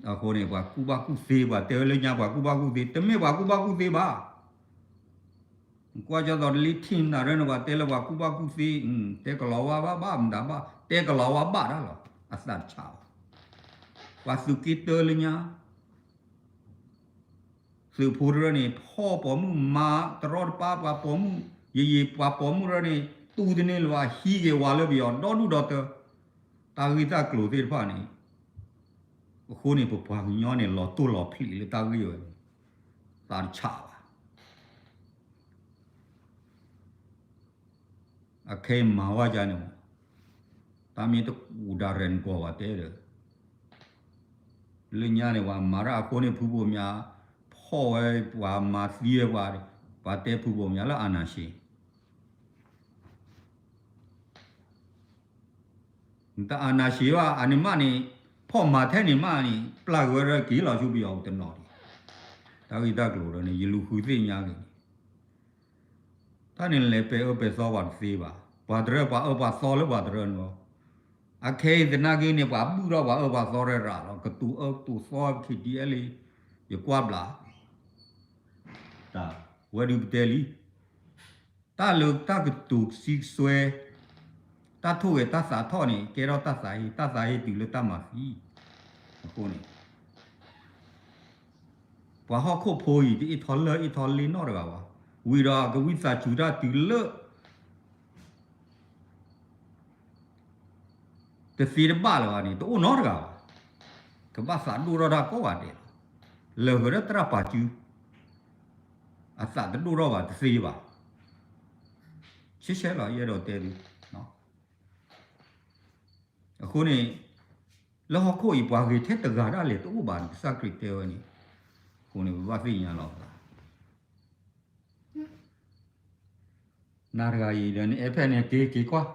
အဃိန့ၣ် ပှၤကူၣ်ဘၣ်ကူၣ်သ့ ပှၤတဲဝဲလၢညါ ပှၤကူၣ်ဘၣ်ကူၣ်သ့ တမ့ၢ်ပှၤကူၣ်ဘၣ်ကူၣ်သ့ဘၣ်. ကွၢ်ကၠီသိးတလံထံၣ်နၤရၢန့ၣ် ပှၤတဲလၢပှၤကူၣ်ဘၣ်ကူၣ်သ့, တဲကလီၤဝါဘၣ်ဘၣ်မတၤဘၣ်, တဲကလီၤဝါဘၣ်တၢ်လီၤ, အသးတဆးဘၣ်. ပှၤသုးက့တၢလၢညါ သုးဖိတရၢန့ၣ် ဖီၣ်ပိာ်မုၣ်မၤတရီတပါ ပှၤပိာ်မုၣ်, ယယံာ်ပှၤပိာ်မုၣ်တရၢန့ၣ် တူၢ်တန့ၢ်လၢၤဘၣ် ဟံးက့ၤဝၤလၢပယီၤဒီဒူၣ်ဒီတၢ, တၢ်ဂ့ၢ်တၢ်ကျိၤသ့ၣ်တဖၣ်န့ၣ်, အဃိန့ၣ် ပပှၤကညီန့ၣ် လီၤတိၢ်လီၤဖျံးလၢတၢ်ဂ့ၢ်ဝဲန့ၣ် သးတဆးဘၣ်. အခဲအံၤမၤဝဲဒ်န့ၣ်မး, တၢ်မ့ၢ်တကူးဒၣ်ရဲၣ်နကွီၢ်ဘၣ်တဲဒီး, လၢညါန့ၣ် ပှၤမၤတၢ်အဃိန့ၣ် ဖုဘိၣ်မၠး ဖီၣ်ဝဲ ပှၤမၤသံဝဲပှၤ, ပှၤတဲဖုဘိၣ်မၠးလၢ အာဏာရှင် နတအာဏာရှင်ဘၣ် အန့ၣ်မးန့ၣ်, ဖီၣ်မၤထဲန့ၣ်မးန့ၣ် ပျၢ်က့ၤဝဲဒၣ်က့ၤလီၤဆူပယီၤတနီၤဒံး, တၢ်ဂ့ၢ်တၢ်ကျိၤဒီးန့ၣ် ယလူၤဃုသ့ၣ်ညါက့ၤန့ၣ်, တၢ်န့ၣ်လဲၤပဲာ်အၢပဲာ်သီပှၤတသ့ဘၣ်, ပှၤတရၢပှၤအၢပှၤသီလၢပှၤတရၢန့ၣ်လီၤ. အခဲအံၤသနာ်က့န့ၣ် ပှၤဘုၣ်ထီၣ်ပှၤအၢပှၤသီရဲၣ်ရၤလီၤ, ကတိၤအၢကတိၤသီ ခ့ဒံအဲလံ, ယကွၢ်ဘျး တၢ်ဝဲဒုးပတဲလံ, တၢ်လၢတၢ်ကတိၤစံကစွဲ, တၢ်ထိၣ်ဂဲၤတၢ်သးထီၣ်န့ၣ် ကဲထီၣ်တၢ်သးဟ့, တၢ်သးဟ့တုၤလၢတၢ်မၤသံ, အဃိန့ၣ် ပှၤဟီၣ်ခိၣ်ဖိအံၤ တအ့ၣ်ထီၣ်လၢၢ်အ့ၣ်ထီၣ်လ့ၣ်နီတဂၤဘၣ်, ဝံၤဒီးကဝံသးစူၤတၢ်တုၤလၢ တသ့တဘၣ်လၢၤဘၣ်န့ၣ် တအိၣ်နီတဂၤဘၣ်, ကဘၣ်သးဒိၣ်ထီၣ်တၢ်ကိးဂၤဒဲးလီၤ, လၢာ်ဂ့ၤဒီးသရၣ်ပာ်စု အသးတဒိၣ်ထီၣ်ဘၣ်တသ့ဘၣ်, ဆဲးဆဲးလီၤ ယအဲၣ်ဒိးတဲသု, အဃိန့ၣ် လၢဟီၣ်ခိၣ်အံၤ ပှၤဂ့ၤထဲတဂၤဒၣ်လဲာ်တအိၣ်ဘၣ်န့ၣ် ကစၢ်ခရံာ်တဲဝဲန့ၣ်, အဃိန့ၣ် ပဘၣ်သ့ၣ်ညါလီၤသး နၤတဂၤအံၤဒီး နအဲၣ်ဖဲန့ၣ် က့ၤက့ၤကွၢ်,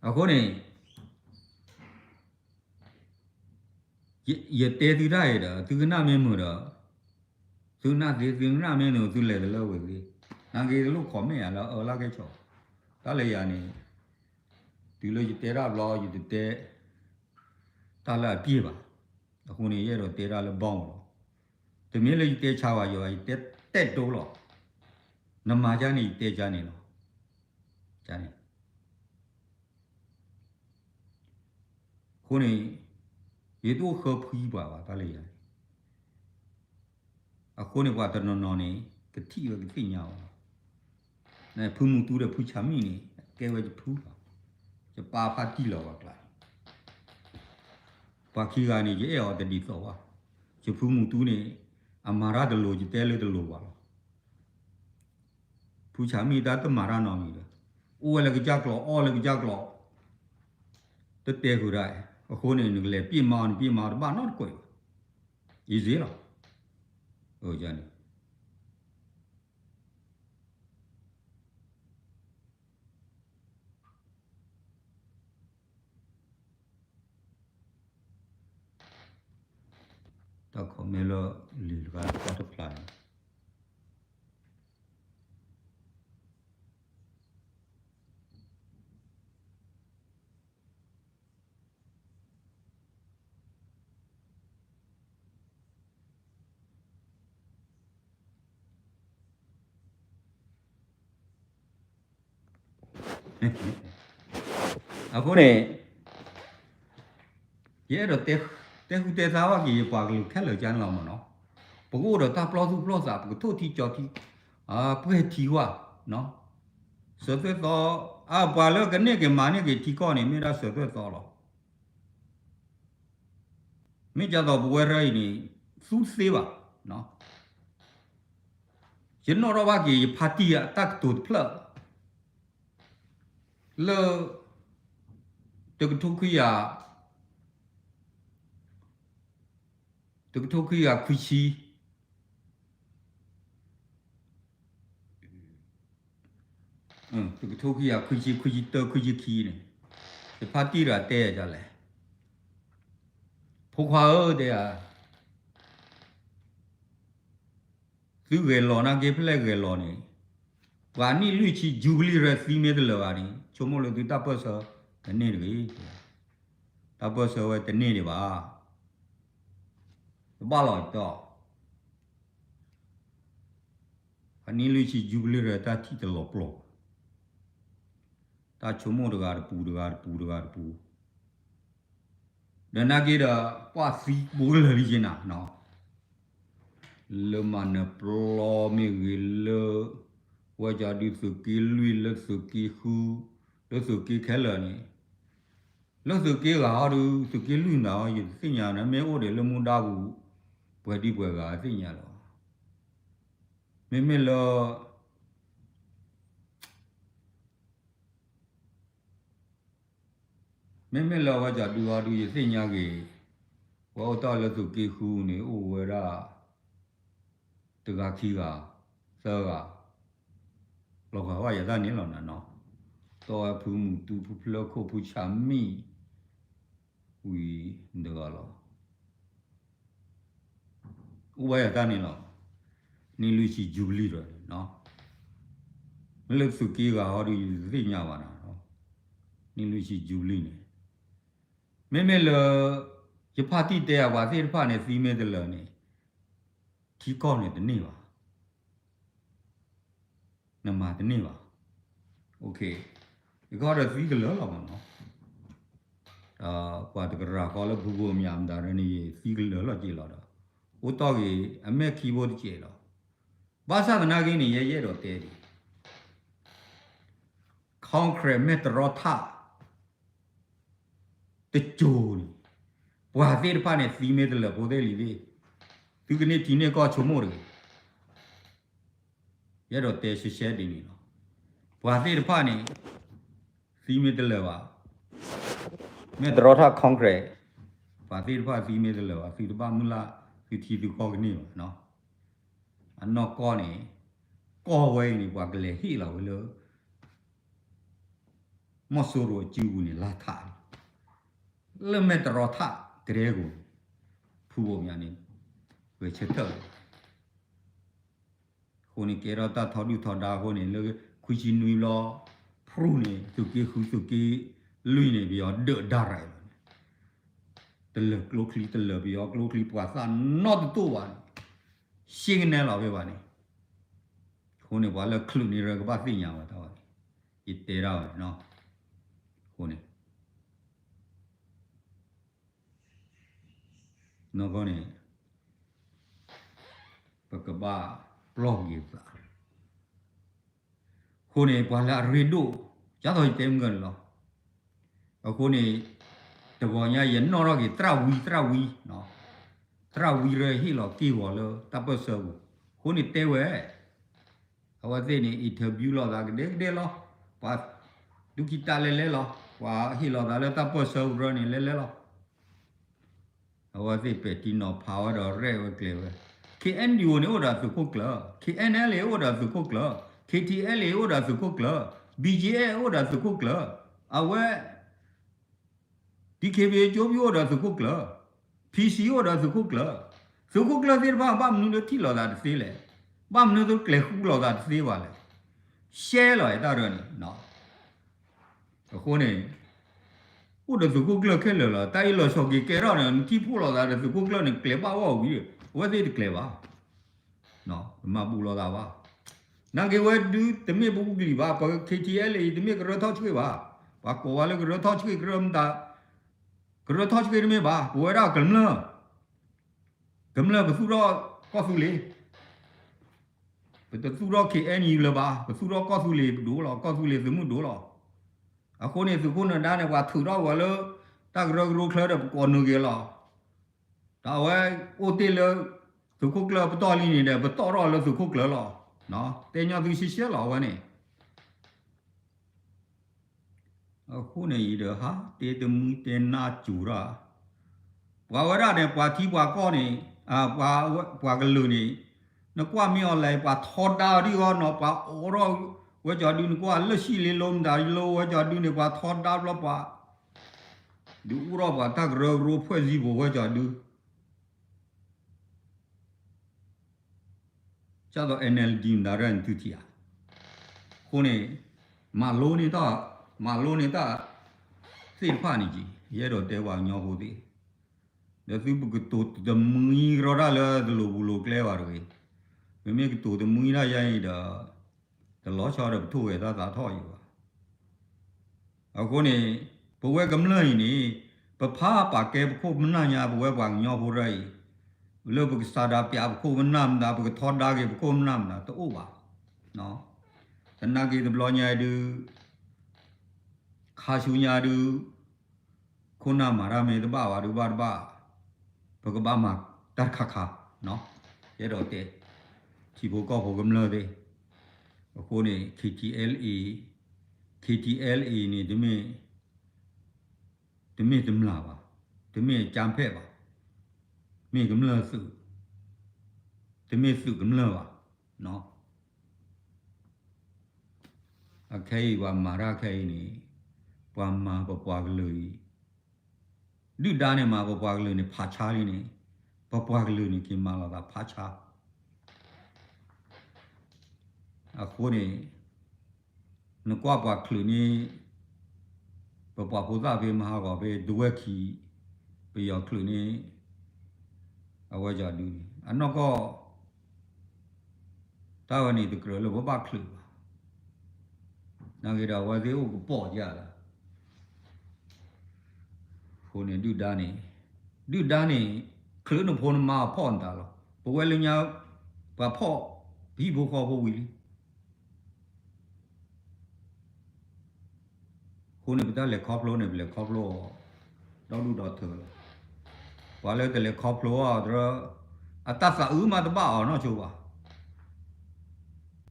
အဃိန့ၣ် ယတဲသုတၢ်အံၤဒီး သုကနၣ်မ့ၢ်မုာ်ဒီး သုကနၣ်သ့ သုကနၣ်မ့ၢ်မုာ် သုလဲၤတလၢဝဲသ့, နာ်က့တလိၣ် comment ယၤလၢအၢလၢကဲဆီ, တၢ်လၢယၤန့ၣ် တုၤလၢယတဲတၢ်ဘျီ ယတတဲတၢ်လၢအပျ့ၢ်ဘၣ်, အဃိန့ၣ် ယအဲၣ်ဒိးတဲတၢ်လၢ bound လီၤ, တမ့ၢ်လၢယတဲဆါဘၣ်ယွၤဘၣ် ယတဲတဲာ်တိလီၤ, နမၤကန့ၣ် ယတဲကန့ၣ်လီၤ, ကန့ၣ် အဃိန့ၣ် ယတအိၣ်ဃၢဖှံပှၤဘၣ် တၢ်လၢယၤန့ၣ်, အဃိန့ၣ် ပှၤတနီၤနီၤန့ၣ် ကထံၣ်ဝဲကသ့ၣ်ညါအီၤလီၤ, ဖုမူတူဒီးဖုဆၣ်မံၣ်န့ၣ် ကဲဝဲယဖုလီၤ, ယပာ်ဖးတံၢ်လီၤပှၤကျါန့ၣ်, ပှၤခံဂၤန့ၣ် ယအဲၣ်အီၤတဒ်သိးဘၣ်, ယဖုမူတူန့ၣ် အမၤတၢ်တလိၤယတဲလၢတလိၤဘၣ်လီၤ ဖုဆၣ်မံၣ်တၢ်တမၤတၢ်နီတမံၤဒီး အိၣ်ဝဲလၢကစၢ်ကျိာ် အီၣ်လၢကစၢ်ကျိာ် တတဲဃုာ်ဒၣ်, အဃိန့ၣ် နကလဲၤပျ့ၢ်မၤအီၤ နပျ့ၢ်မၤအီၤတဘၣ်နီတကွဲးဘၣ်, easy လီၤ, န့ၣ် တၢ် comment လၢလံာ်တဂၤတဖျါန့ၣ် အဃိန့ၣ် ယအဲၣ်ဒိးတဲဃူတဲသါဘၣ်က့ၤ ယပှၤကလုာ်ခဲလၢာ်ကန့ၣ်လီၤမ့ၢ်နီၤ, ပကအိၣ်ဒီးတၢ်ပျီသူၣ်ပျီသး ပကထိၣ်ထံကၠီထံ ပှဲၤထံဝါ, စၢၤသွဲၣ်သီ, အပှၤလၢကန့ၢ်က့ၤမၤန့ၢ်က့ၤထံကီၢ်န့ၣ် မ့ၢ်ဒၣ်စၢၤသွဲၣ်သီလီၤ. မ့ၢ်ကသိးပဝဲရၢအံၤန့ၣ် သူသ့ဘၣ်, ယနီၣ်ထီၣ်ဘၣ်က့ၤ ယဖါတံၢ်အတၢ်ကတိၤတဖျၢၣ် လၢ တကထိခွံကယၤ တကထိခွံကယၤခွံဆံ, တကထိခွံကယၤခွံဆံ, ခွံဆံတၢ, ခွံဆံခံန့ၣ်, ယဖါတံၢ်တဂၤတဲယၤဒ်လဲၣ်, ဖိခွါဧၢ တဲယၤ သုဂဲၤလီၤနာ်က့ ဖဲလဲၣ်ဂဲၤလီၤန့ၣ်, ပှၤနံၣ်လွံၢ်ဆံ ယူဘလံၣ်ရၢသံမ့ၢ်တလၢာ်ဘၣ်န့ၣ် ဆိကမိၣ်လၢသုတၢ်ပၢၢ်ဆၢတန့ၢ်တဂ့ၤ, တၢ်ပၢၢ်ဆၢဝဲတန့ၢ်ဒံးဘၣ်, တဘၣ်လီၤတီၢ် ပှၤနံၣ်လွံၢ်ဆံ ယူဘလံၣ်ရၢတၢ်ထံၣ်တလီၤပျီၢ်, တၢ်ဆိကမိၣ်တဂၤတပူၤ တဂၤတပူၤ တဂၤတပူၤ ဒီးနာ်က့ဒီး ပှၤသံဘိလၢာ်လံက့နၤ, လၢမၤနၢၤပျီမ့ၢ်ဂ့ၤ လၢ ဝဲကဒုသုးက့လွံၢ် လၢသုးက့ဃု လၢသုးက့ခဲလၢာ်န့ၣ်, လၢသုးက့ဂၤဟီဒု သုးက့လွံၢ်နၤဟီ ယတသ့ၣ်ညါန့ၣ် မ့ၢ်အိၣ်ဒံးလၢမူဒါပူၤ ပှဲၤဒံပှဲၤဂၤသ့ၣ်ညါလီၤ, မ့မ့ၢ်လၢ မ့မ့ၢ်လၢဝဲကဒုအီၤဒု ယသ့ၣ်ညါဂ့ၤ, ပှၤအိၣ်တ့ၢ်လၢသုးက့ဃုန့ၣ် အိၣ်ဝဲဒၣ် တဂၤခံဂၤ သၢဂၤ လီၤဂာ်ဝဲယၤတၢ်န့ၣ်လီၤနၤနီၤ, တီဝဲဖုမူတူ ဖုဖျၢခိၣ် ဖုဆၣ်မံၣ် ဝံၤတဂၤလီၤ အိၣ်ဝဲယၤတၢ်န့ၣ်လီၤ, နံၣ်လွံၢ်ဆံယူဘလံၣ်ဒီးန့ၣ်, မ့ၢ်လၢသုးက့ဂၤဟီဒု ယတသ့ၣ်ညါဘၣ်နၤ, နံၣ်လွံၢ်ဆံယူဘလံၣ်န့ၣ်, မ့မ့ၢ်လၢ ယဖါတံၢ်တဲအပှၤသ့ၣ်တဖၣ်န့ၣ် သံမ့ၢ်တလၢာ်န့ၣ်, ထံကီၢ်န့ၣ်တန့ၢ်ဘၣ် နမၤတန့ၢ်ဘၣ်, ယကီၢ်ဒီးသံကလၢာ်လီၤမးနီၤ, ပှၤတကရၢဃီလၢဖုဘိမၠးမတၤဒ်န့ၣ် သံကလၢာ်လီၤက့ၤလီၤဒီး, အိၣ်တ့ၢ်ဂ့ၤ အမဲၢ်ခံဘိတကဲးလီၤ, ဘၣ်ဆၣ်သနာ်က့န့ၣ် ယဲယအဲၣ်ဒိးတဲဒ် Congress မဲာ်တရီထၣ် တစိၤန့ၣ်, ပှၤသ့ၣ်တဖၣ်န့ၣ် သံမ့ၢ်တလၢာ်ဖိသ့ၣ်လံၤသ့ၣ်, သုကန့ၢ်ထံန့ၢ်ကီၢ်ဆိကမိၣ်တဂ့ၤ, ယအဲၣ်ဒိးတဲရှဲရှဲဒ်န့ၣ်လီၤ, ပှၤသ့ၣ်တဖၣ်န့ၣ် သံမ့ၢ်တလၢာ်ဘၣ်, မဲာ်တရီထၣ် Congress ပှၤသ့ၣ်တဖၣ်သံမ့ၢ်တလၢာ်ဘၣ် သုတဘၣ်မုၢ်လၢ် သုထံသုကီၢ်ကန့ၢ်ဘၣ်နီၤ, အနီၢ်ကီၢ်န့ၣ်, ကီၢ်ဝဲအံၤန့ၣ် ပှၤကလဲၤဟ့ၣ်လီၤဝဲလၢ မီၢ်စိရိၤအစုပူၤန့ၣ် လါထးလီၤ, လၢမဲာ်တရီထၣ်ကရဲကီၤ, ဖုဘိမၠးန့ၣ် ဂဲၤဆၢထၢၣ်လီၤ, အဃိန့ၣ် ကဲထီၣ်တၢ်ထီဒုၣ်ထီဒါအဃိန့ၣ် လၢခွံဆံနွံဘျီ ဖရူန့ၣ် သုးက့ဃု သုးက့လွံၢ်န့ၣ် ပယီၤဒုးဒါရၤလီၤန့ၣ်, တလၢာ်ကျိချံ တလၢာ်ပယီၤကျိချံ ပှၤသၣ်နီတတိၢ်ဘၣ်န့ၣ်, ရှ့ကနဲလီၤဖဲဘၣ်န့ၣ်, အဃိန့ၣ် ပှၤလၢချုးန့ၢ်ရၢကဘၣ်သ့ၣ်ညါဝဲတၢ်ဘၣ်န့ၣ်, ယတဲဒၣ်ဝဲနီၤ, အဃိန့ၣ် နီၢ်ကီၢ်န့ၣ် ပကဘၣ်ပျီၢ်က့ၤပသး, အဃိန့ၣ် ပှၤလၢအရ့ဒိၣ် ဒ်သိးယတဲမုၢ်ဂၢၢ်န့ၣ်လီၤ, အဃိန့ၣ် တဂီၤညါယနီၣ်ထီၣ်က့ၤ သရၣ်ဝံ သရၣ်ဝံ, သရၣ်ဝံရၢဟ့ၣ်လီၤက့ၤဂီၤလၢတၢ်ပၢၢ်ဆၢပူၤ, အဃိန့ၣ်တဲဝဲ အဝဲသ့ၣ်န့ၣ် interview လိာ်သးကဒဲကဒဲလီၤ, ပှၤဒုးကံၢ်တၢ်လဲၤလဲၤလီၤ, ပှၤဟ့ၣ်လီၤသးလၢတၢ်ပၢၢ်ဆၢပူၤရၢန့ၣ်လဲၤလဲၤလီၤ, အဝဲသ့ၣ်ပဲာ်တံၢ်နီၤဖးဝဲဒီးရဲၣ်ဝဲကျဲၤဝဲ, KNDO န့ၣ်အိၣ်ဒီးသုးခိၣ်ကျၢၢ်, KNLA အိၣ်ဒီးသုးခိၣ်ကျၢၢ်, KTLA အိၣ်ဒီးသုးခိၣ်ကျၢၢ်, BGF အိၣ်ဒီးသုးခိၣ်ကျၢၢ်, အဝဲ DKBA ကၠိပူၤအိၣ်ဒီးသုးခိၣ်ကျၢၢ်, PC အိၣ်ဒီးသုးခိၣ်ကျၢၢ်, သုးခိၣ်ကျၢၢ်သ့ၣ်တဖၣ် ဘၣ်မနုၤလၢထံၣ်လိာ်သးတသ့လဲၣ်, ဘၣ်မနုၤလၢကျဲၤဃူလိာ်သးတသ့ဘၣ်လဲၣ်, ရှဲလီၤတၢ်ဒၢန့ၣ်, အဃိန့ၣ် အိၣ်ဒီးသုးခိၣ်ကျၢၢ်ခဲလၢာ်လီၤ, တၢ်အ့ၣ်လိာ်ဆိးက့ၤကဲထီၣ်န့ၣ် နထံၣ်ဖှိၣ်လိာ်သးဒီးသုးခိၣ်ကျၢၢ်န့ၣ် ကျဲၤဘၣ်အီၣ်ဝံၤ, အဝဲသ့ၣ်တကျဲၤဘၣ် နမၤဘူးလိာ်သးဘၣ်, နာ်က့ဝဲဒုးတမ့ၢ်ပူၤကလံၤဘၣ်, ပ KTLA အံၤတမ့ၢ်ကရၢထီၣ်ဆှ့ဘၣ်, ပှၤကိးဝဲလၢကရၢထီၣ်ဆှ့ ကရၢမတၤ, ကရၢထီၣ်ဆှ့တမ့ၢ်ဘၣ်, ပဝဲဒၣ်ကမျၢၢ်, ကမျၢၢ်ပသူၣ်ထီၣ် ကီၢ်သူလ့ၤ, ပတသူၣ်ထီၣ် ခ့ၣ်အဲၣ်ယူၣ် လၢၤဘၣ်, ပသူၣ်ထီၣ်ကီၢ်သူလ့ၤဒိၣ်လီၤ, ကီၢ်သူလ့ၤသုးမုၢ်ဒိၣ်လီၤ. အဃိန့ၣ် သုးခိၣ်နၢၤဒါန့ၣ် ပှၤထုးထီၣ်ဝဲလၢ တၢ်ကရၢကရိချၢဒီး ပကိးနုာ်က့ၤလီၤ. ဒီးအဝဲအိၣ်တ့ၢ်လၢ သုးခိၣ်ကျၢၢ်ပတီၢ်လံန့ၣ်ဒီး ပတီၢ်ထီၣ်လၢသုးခိၣ်ကျၢၢ်လီၤ. တဲညီသုရှဲရှဲလီၤ အဝဲန့ၣ်. အဃိန့ၣ်အံၤဒီး ဟးတဲတမှံတဲနါစူၤတၢ်, ပှၤဝဲဒၣ်န့ၣ် ပှၤထံပှၤကီၢ်န့ၣ်, ပှၤကလုာ်န့ၣ်, နကွၢ်မ့ၢ်အီၤလဲၣ် ပှၤထီဒါအီၤဒ်အံၤနီၤ, ပှၤအိးထီၣ်ဝဲကၠီၤဒုန့ၣ် ကွၢ်လၢၢ်ဆံလ့လိမတၤလၢဝဲကၠီၤဒုန့ၣ် ပှၤထီဒါဘျီပှၤ ဒုးအိၣ်ထီၣ်ပှၤတၢ်ကရၢကရိ ဖွဲ့စည်းပုံ ဝဲကၠီၤဒု ကၢ်သိး NLD မတၤရဲၣ်န့ၣ် သုထံၣ်ဧါ. အဃိန့ၣ် မၤလိန့ၢ်တၢ်, မၤလိန့ၢ်တၢ်သ့ၣ်တဖၣ်န့ၣ်က့ၤ ယအဲၣ်ဒိးတဲပှၤကညီဖိသ့ၣ်, ဒီးသုပကတိၤတမှံကရီတၢ်လၢတလိၤပူၤလိၤကျဲဘၣ်တဂ့ၤ. ပမ့ၢ်ကတိၤတမှံတၢ်ယါအံၤဒီး တလီၤဆီဒီးပထိၣ်ဂဲၤတၢ်သးထီၣ်အံၤဘၣ်. အဃိန့ၣ် ပဝဲကမျၢၢ်အံၤန့ၣ် ပဖးပာ်ကဲပခိၣ်ပနၢ်ညါ ပဝဲပှၤကညီဖိတၢ်အံၤ, လၢပကစးဒးပၠးပခိၣ်ပနၢ်မတၤ ပကထီဒါက့ၤပခိၣ်ပနၢ်မတၤ တအိၣ်ဘၣ်. သနာ်က့တဘျီညါဒုး ခါဆူညါဒုး ခိၣ်နၢ်မၤတၢ်မ့ၢ်တဘၣ်ဘၣ်ဒုးဘၣ်တဘၣ်, ပကဘၣ်မၤတၢ်တခါခါ, ယအဲၣ်ဒိးတဲ ထံဖိကီၢ်ဖိကမျၢၢ်သ့ၣ်. အဃိန့ၣ် KTLA, KTLA န့ၣ် တမ့ၢ် တမ့ၢ်တမျၢ်ဘၣ်, တမ့ၢ်ကၠါဖဲၣ်ဘၣ်, မ့ၢ်ကမျၢၢ်သုး, တမ့ၢ်သုးကမျၢၢ်ဘၣ်. အခဲအံၤပှၤမၤတၢ်ခဲအံၤန့ၣ် ပှၤမၤပပှၤကလုာ်အံၤ ဒုၣ်ဒါန့ၣ်မၤပပှၤကလုာ်န့ၣ် ဖးဆါလံန့ၣ်, ပပှၤကလုာ်န့ၣ် က့ၤမၤလီၤသးဖးဆါ. အဃိန့ၣ် နကွၢ်ပှၤချုးန့ၣ် ပပှၤဖိသၣ်ဖဲမဟါဂီၤဖဲ ဒဝဲၢ်ခံ ပယီၤချုးန့ၣ် အဝဲကၠီဒု အနီၢ်ကီၢ် တၢ်ဝဲန့ၣ်တကြၢးလၢပဘၣ်ချုးဘၣ်. နာ်က့ဒီးအဝဲသ့ၣ်အိၣ်ကပီၤယၤလီၤ. အဃိန့ၣ်ဒုၣ်ဒါန့ၣ်, ဒုၣ်ဒါန့ၣ် ချုးနဖိနမါအဖီၣ်နတၢ်လီၤ. ပဝဲလၢညါ ပှၤဖီၣ်ပဟံၣ်ဖိဃီဖိဝံၤလံ. အဃိန့ၣ် ပတၢ်လဲၤခီဖျိန့ၣ် ပလဲၤခီဖျိအီၤ ဒီဒူၣ်ဒီထၢလီၤ. ပှၤလၢတလဲၤခီဖျိအီၤတရၢ အတၢ်သးအုးမးတဘၣ်အီၤနီတစိၤဘၣ်.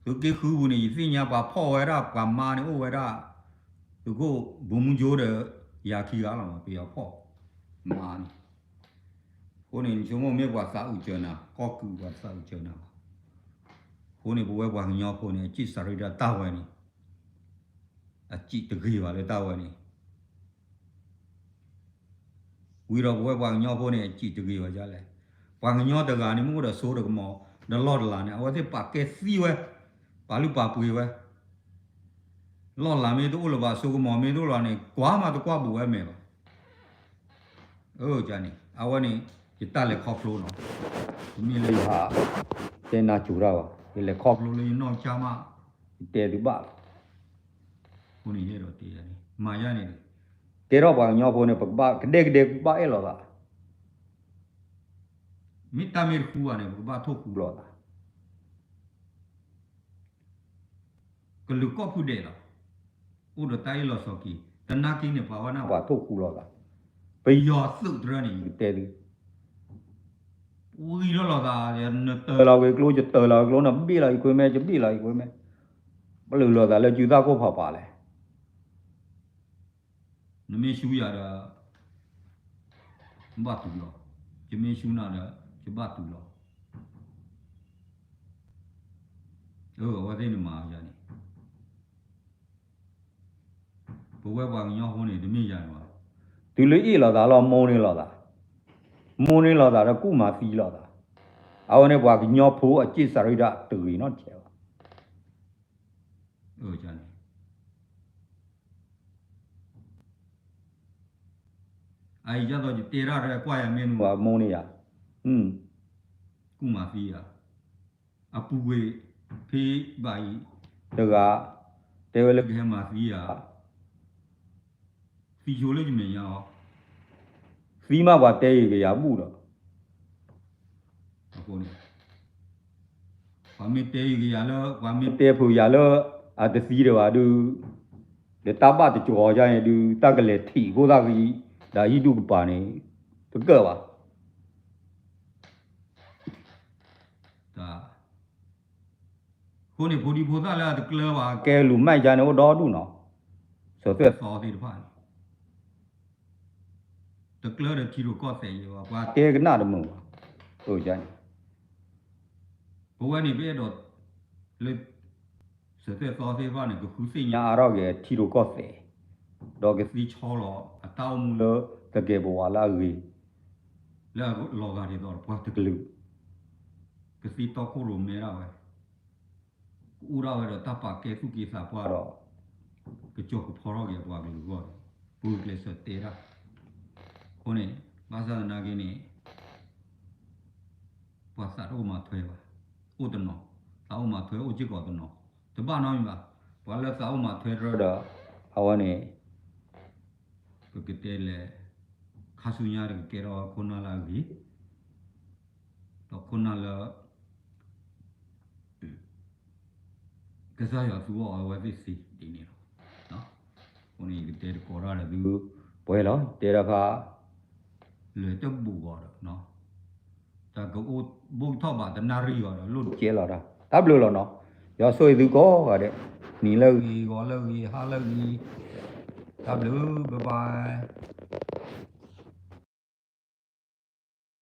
သုးက့ဃုပူၤန့ၣ် ယသ့ၣ်ညါပှၤဖီၣ်ဝဲဒၣ် ပှၤမါန့ၣ်အိၣ်ဝဲဒၣ် သုးခိၣ်ဘိမူကၠိဒီး ယၤခံဂၤလီၤ ပယီၤဖီၣ်မါန့ၣ်. အဃိန့ၣ် နဆိကမိၣ်မ့ၢ်ပှၤသးအုးစၢၤနၤ ကီၢ်ကုၢ်ပှၤသးအုးစၢၤနၤဘၣ်. အဃိန့ၣ် ပဝဲပှၤကညီဖိန့ၣ် အစံးစၤရံဒၣ်တၢ်ဝဲန့ၣ် အစံးတဂ့ၤဘၣ်လၢတၢ်ဝဲန့ၣ် ဝံၤဒီးပဝဲပှၤကညီဖိန့ၣ် အစံးတဂ့ၤဘၣ်ဒ်လဲၣ်. ပှၤကညီတဂၤန့ၣ် မ့ၢ်အိၣ်ဒီးစိတကမီၤ ဒီးလီၢ်တလးန့ၣ် အဝဲသ့ၣ်ပာ်ကဲသံဝဲ, ပာ်လုၢ်ပာ်ပှ့ၤဝဲ, လီၢ်လၤမ့ၢ်တအိၣ်လၢၤဘၣ် စိကမီၤမ့ၢ်တအိၣ်လၢၤန့ၣ် ကွၢ်မးတကွၢ်ဘူးဝဲမဲာ်ဘၣ်. အန့ၣ် အဝဲန့ၣ် ယတၢ်လဲၤခီဖျိနီၤ, တမ့ၢ်လၢယဟးတဲနၤစူၤတၢ်ဘၣ်, ယလဲၤခီဖျိလၢယနီၢ်ကစၢ်မး, ယတဲသုဘၣ်လီၤ. အဃိန့ၣ် ယအဲၣ်ဒိးတဲယၤန့ၣ် မၤယၤန့ၣ် ကဲထီၣ်ပှၤကညီဖိန့ၣ် ပကဘၣ်ကဒဲကဒဲ ပကဘၣ်အဲၣ်လိာ်သး, မ့ၢ်တၢ်မ့ၢ်တဃူဘၣ်န့ၣ် ပကဘၣ်ထိၣ်ဃူလိာ်သး ကလုာ်ကိးဖုဒဲးလီၤ. အိၣ်ဒီးတၢ်အ့ၣ်လိာ်ဆိးက့, သနာ်က့န့ၣ် ပှၤဝဲဒၣ်ပှၤထိၣ်ဃူလိာ်သး, ပယီၤသုးတရၢန့ၣ် ယကတဲသု, ဝံၤထီၣ်လိာ်သး, နတၢၤလီၤက့ၤကျိ ယတၢၤလီၤက့ၤကျိ, နဘ့ၣ်လီၤယခွဲမဲ, ယဘ့ၣ်လီၤယခွဲမဲ, ပလုာ်လိာ်သးလၢစုသၣ်ခိၣ်ဖးပာ်လဲၣ်. နမ့ၢ်ဆူယၤဒီး ဘၣ်တူၢ်လီၤ, ယမ့ၢ်ဆူနၤဒီး ယဘၣ်တူၢ်လီၤ. အဝဲသ့ၣ်န့ၣ်မၤယၤန့ၣ် ပဝဲပှၤကညီဖိန့ၣ် တမ့ၢ်ယၤန့ၣ်ဘၣ်. တုၤလၢအ့ၣ်လိာ်သးလီၤ မိၢ်န့ၢ်လိာ်သး, မိၢ်န့ၢ်လိာ်သးဒီးကူၣ်မၤသံလိာ်သး, အဝဲန့ၣ်ပှၤကညီဖိအစ့ၣ်စၤရံဒၣ်တဂ့ၤနီတစဲးဘၣ်. အအံၤဒ်သိးယတဲတၢ်ရဲၣ်ကွၢ်ယၤမ့ၢ်နုၤဘၣ် မိၢ်န့ၢ်ယၤ, ကူၣ်မၤသံယၤ, အပူၤကွံာ်ဖဲဘၣ်အံၤ တဂၤ တဲဝဲလၢကဟဲမၤသံယၤ, သံဆိလၢယမဲာ်ညါအီၤ, သံမးပှၤတဲအံၤကယၤဘူၣ်ဒီး အဃိန့ၣ် ပှၤမ့ၢ်တဲယၤလၢ ပှၤမ့ၢ်တဲဖုးယၤလၢ အတသံဒံးဘၣ်ဒုး, ဒီးတၢ်ဘၣ်တကီၤအီၤန့ၣ်ဒုး တၢ်ကလဲၤထံးဖိသၣ်ဂံၤ ဒီးဟံၣ်ဒူၣ်ကပၤန့ၣ် တကၢၣ်ဘၣ်. အဃိန့ၣ် ဖိဒံဖိသၣ်လၢအတကျၢၤဘၣ် ကဲလူၤမဲာ်ယါန့ၣ် အိၣ်ဒီဒူၣ်နီၤ, စၢၤသွဲၣ်သီသ့ၣ်တဖၣ်န့ၣ် တကျၢၤဒီးထံရူၢ်ကီၢ်သဲးယဲဘၣ်, ပှၤတဲကနၣ်တမုာ်ဘၣ်. အန့ၣ် ပဝဲန့ၣ်ပအဲၣ်ဒိးလၢ စၢၤသွဲၣ်သီသ့ၣ်တဖၣ်န့ၣ် ကဃုသ့ၣ်ညါအါထီၣ်က့ၤထံရူၢ်ကီၢ်သဲး, ဒီးကသ့ဆီလီၤအတၢ်အိၣ်မူလၢ သကဲးပဝးလၢအဂ့ၤ လၢအလီၤဂာ်ဒ်သိးဒီးပှၤတကလုာ် ကသ့တီခိၣ်ရိၣ်မဲဒၣ်ဝဲ, ကအိၣ်ဒၣ်ဝဲဒီးတၢ်ပာ်ကဲသူၣ်က့သးပှၢ်ဒီး ကကၠီၤကဖီထီၣ်က့ၤပှၤကလုာ်အဂီၢ်န့ၣ် ပဂုာ်ကျဲးစၢးတဲတၢ်. အဃိန့ၣ် ဘၣ်ဆၣ်သနာ်က့န့ၣ် ပှၤသးတအိၣ်မၤထွဲဘၣ်, အိၣ်တနီၤ, သးအိၣ်မၤထွဲအိၣ်စ့ၢ်ကီးတနီၤ, တဘၣ်နီတမံၤဘၣ်. ပှၤလၢသးအိၣ်မၤထွဲတရၢဒီး အဝဲန့ၣ် ပကတဲလဲၣ်, ခါဆူညါတကကဲထီၣ်ခိၣ်နၢ်လၢအဂ့ၤ, ဒီးခိၣ်နၢ်လၢ ကစၢ်ယွၤသူအီၤအဝဲသ့ၣ်သ့ဒ်န့ၣ်လီၤ. အဃိန့ၣ် ယကတဲတကိးတၢ်ဒီးသု ပှဲၤလီၤ, တဲတၢ်ဖး လဲၤတဘူးဂီၤဒီး တၢ်ကအိၣ်ဘိၣ်ထီၣ်ဘၣ်တနၣ်ရံၣ်ဂီၤဒီး လိၣ်တကဲလီၤတၢ်. တၢ်ဘျုးလီၤနီၤ, ယွၤဆိၣ်ဂ့ၤသုကိးဂၤဒဲး, နံၤလၢအဂ့ၤ, ဂီၤလၢအဂ့ၤ, ဟါလၢအဂ့ၤ, တၢ်ဘျုး, bye bye.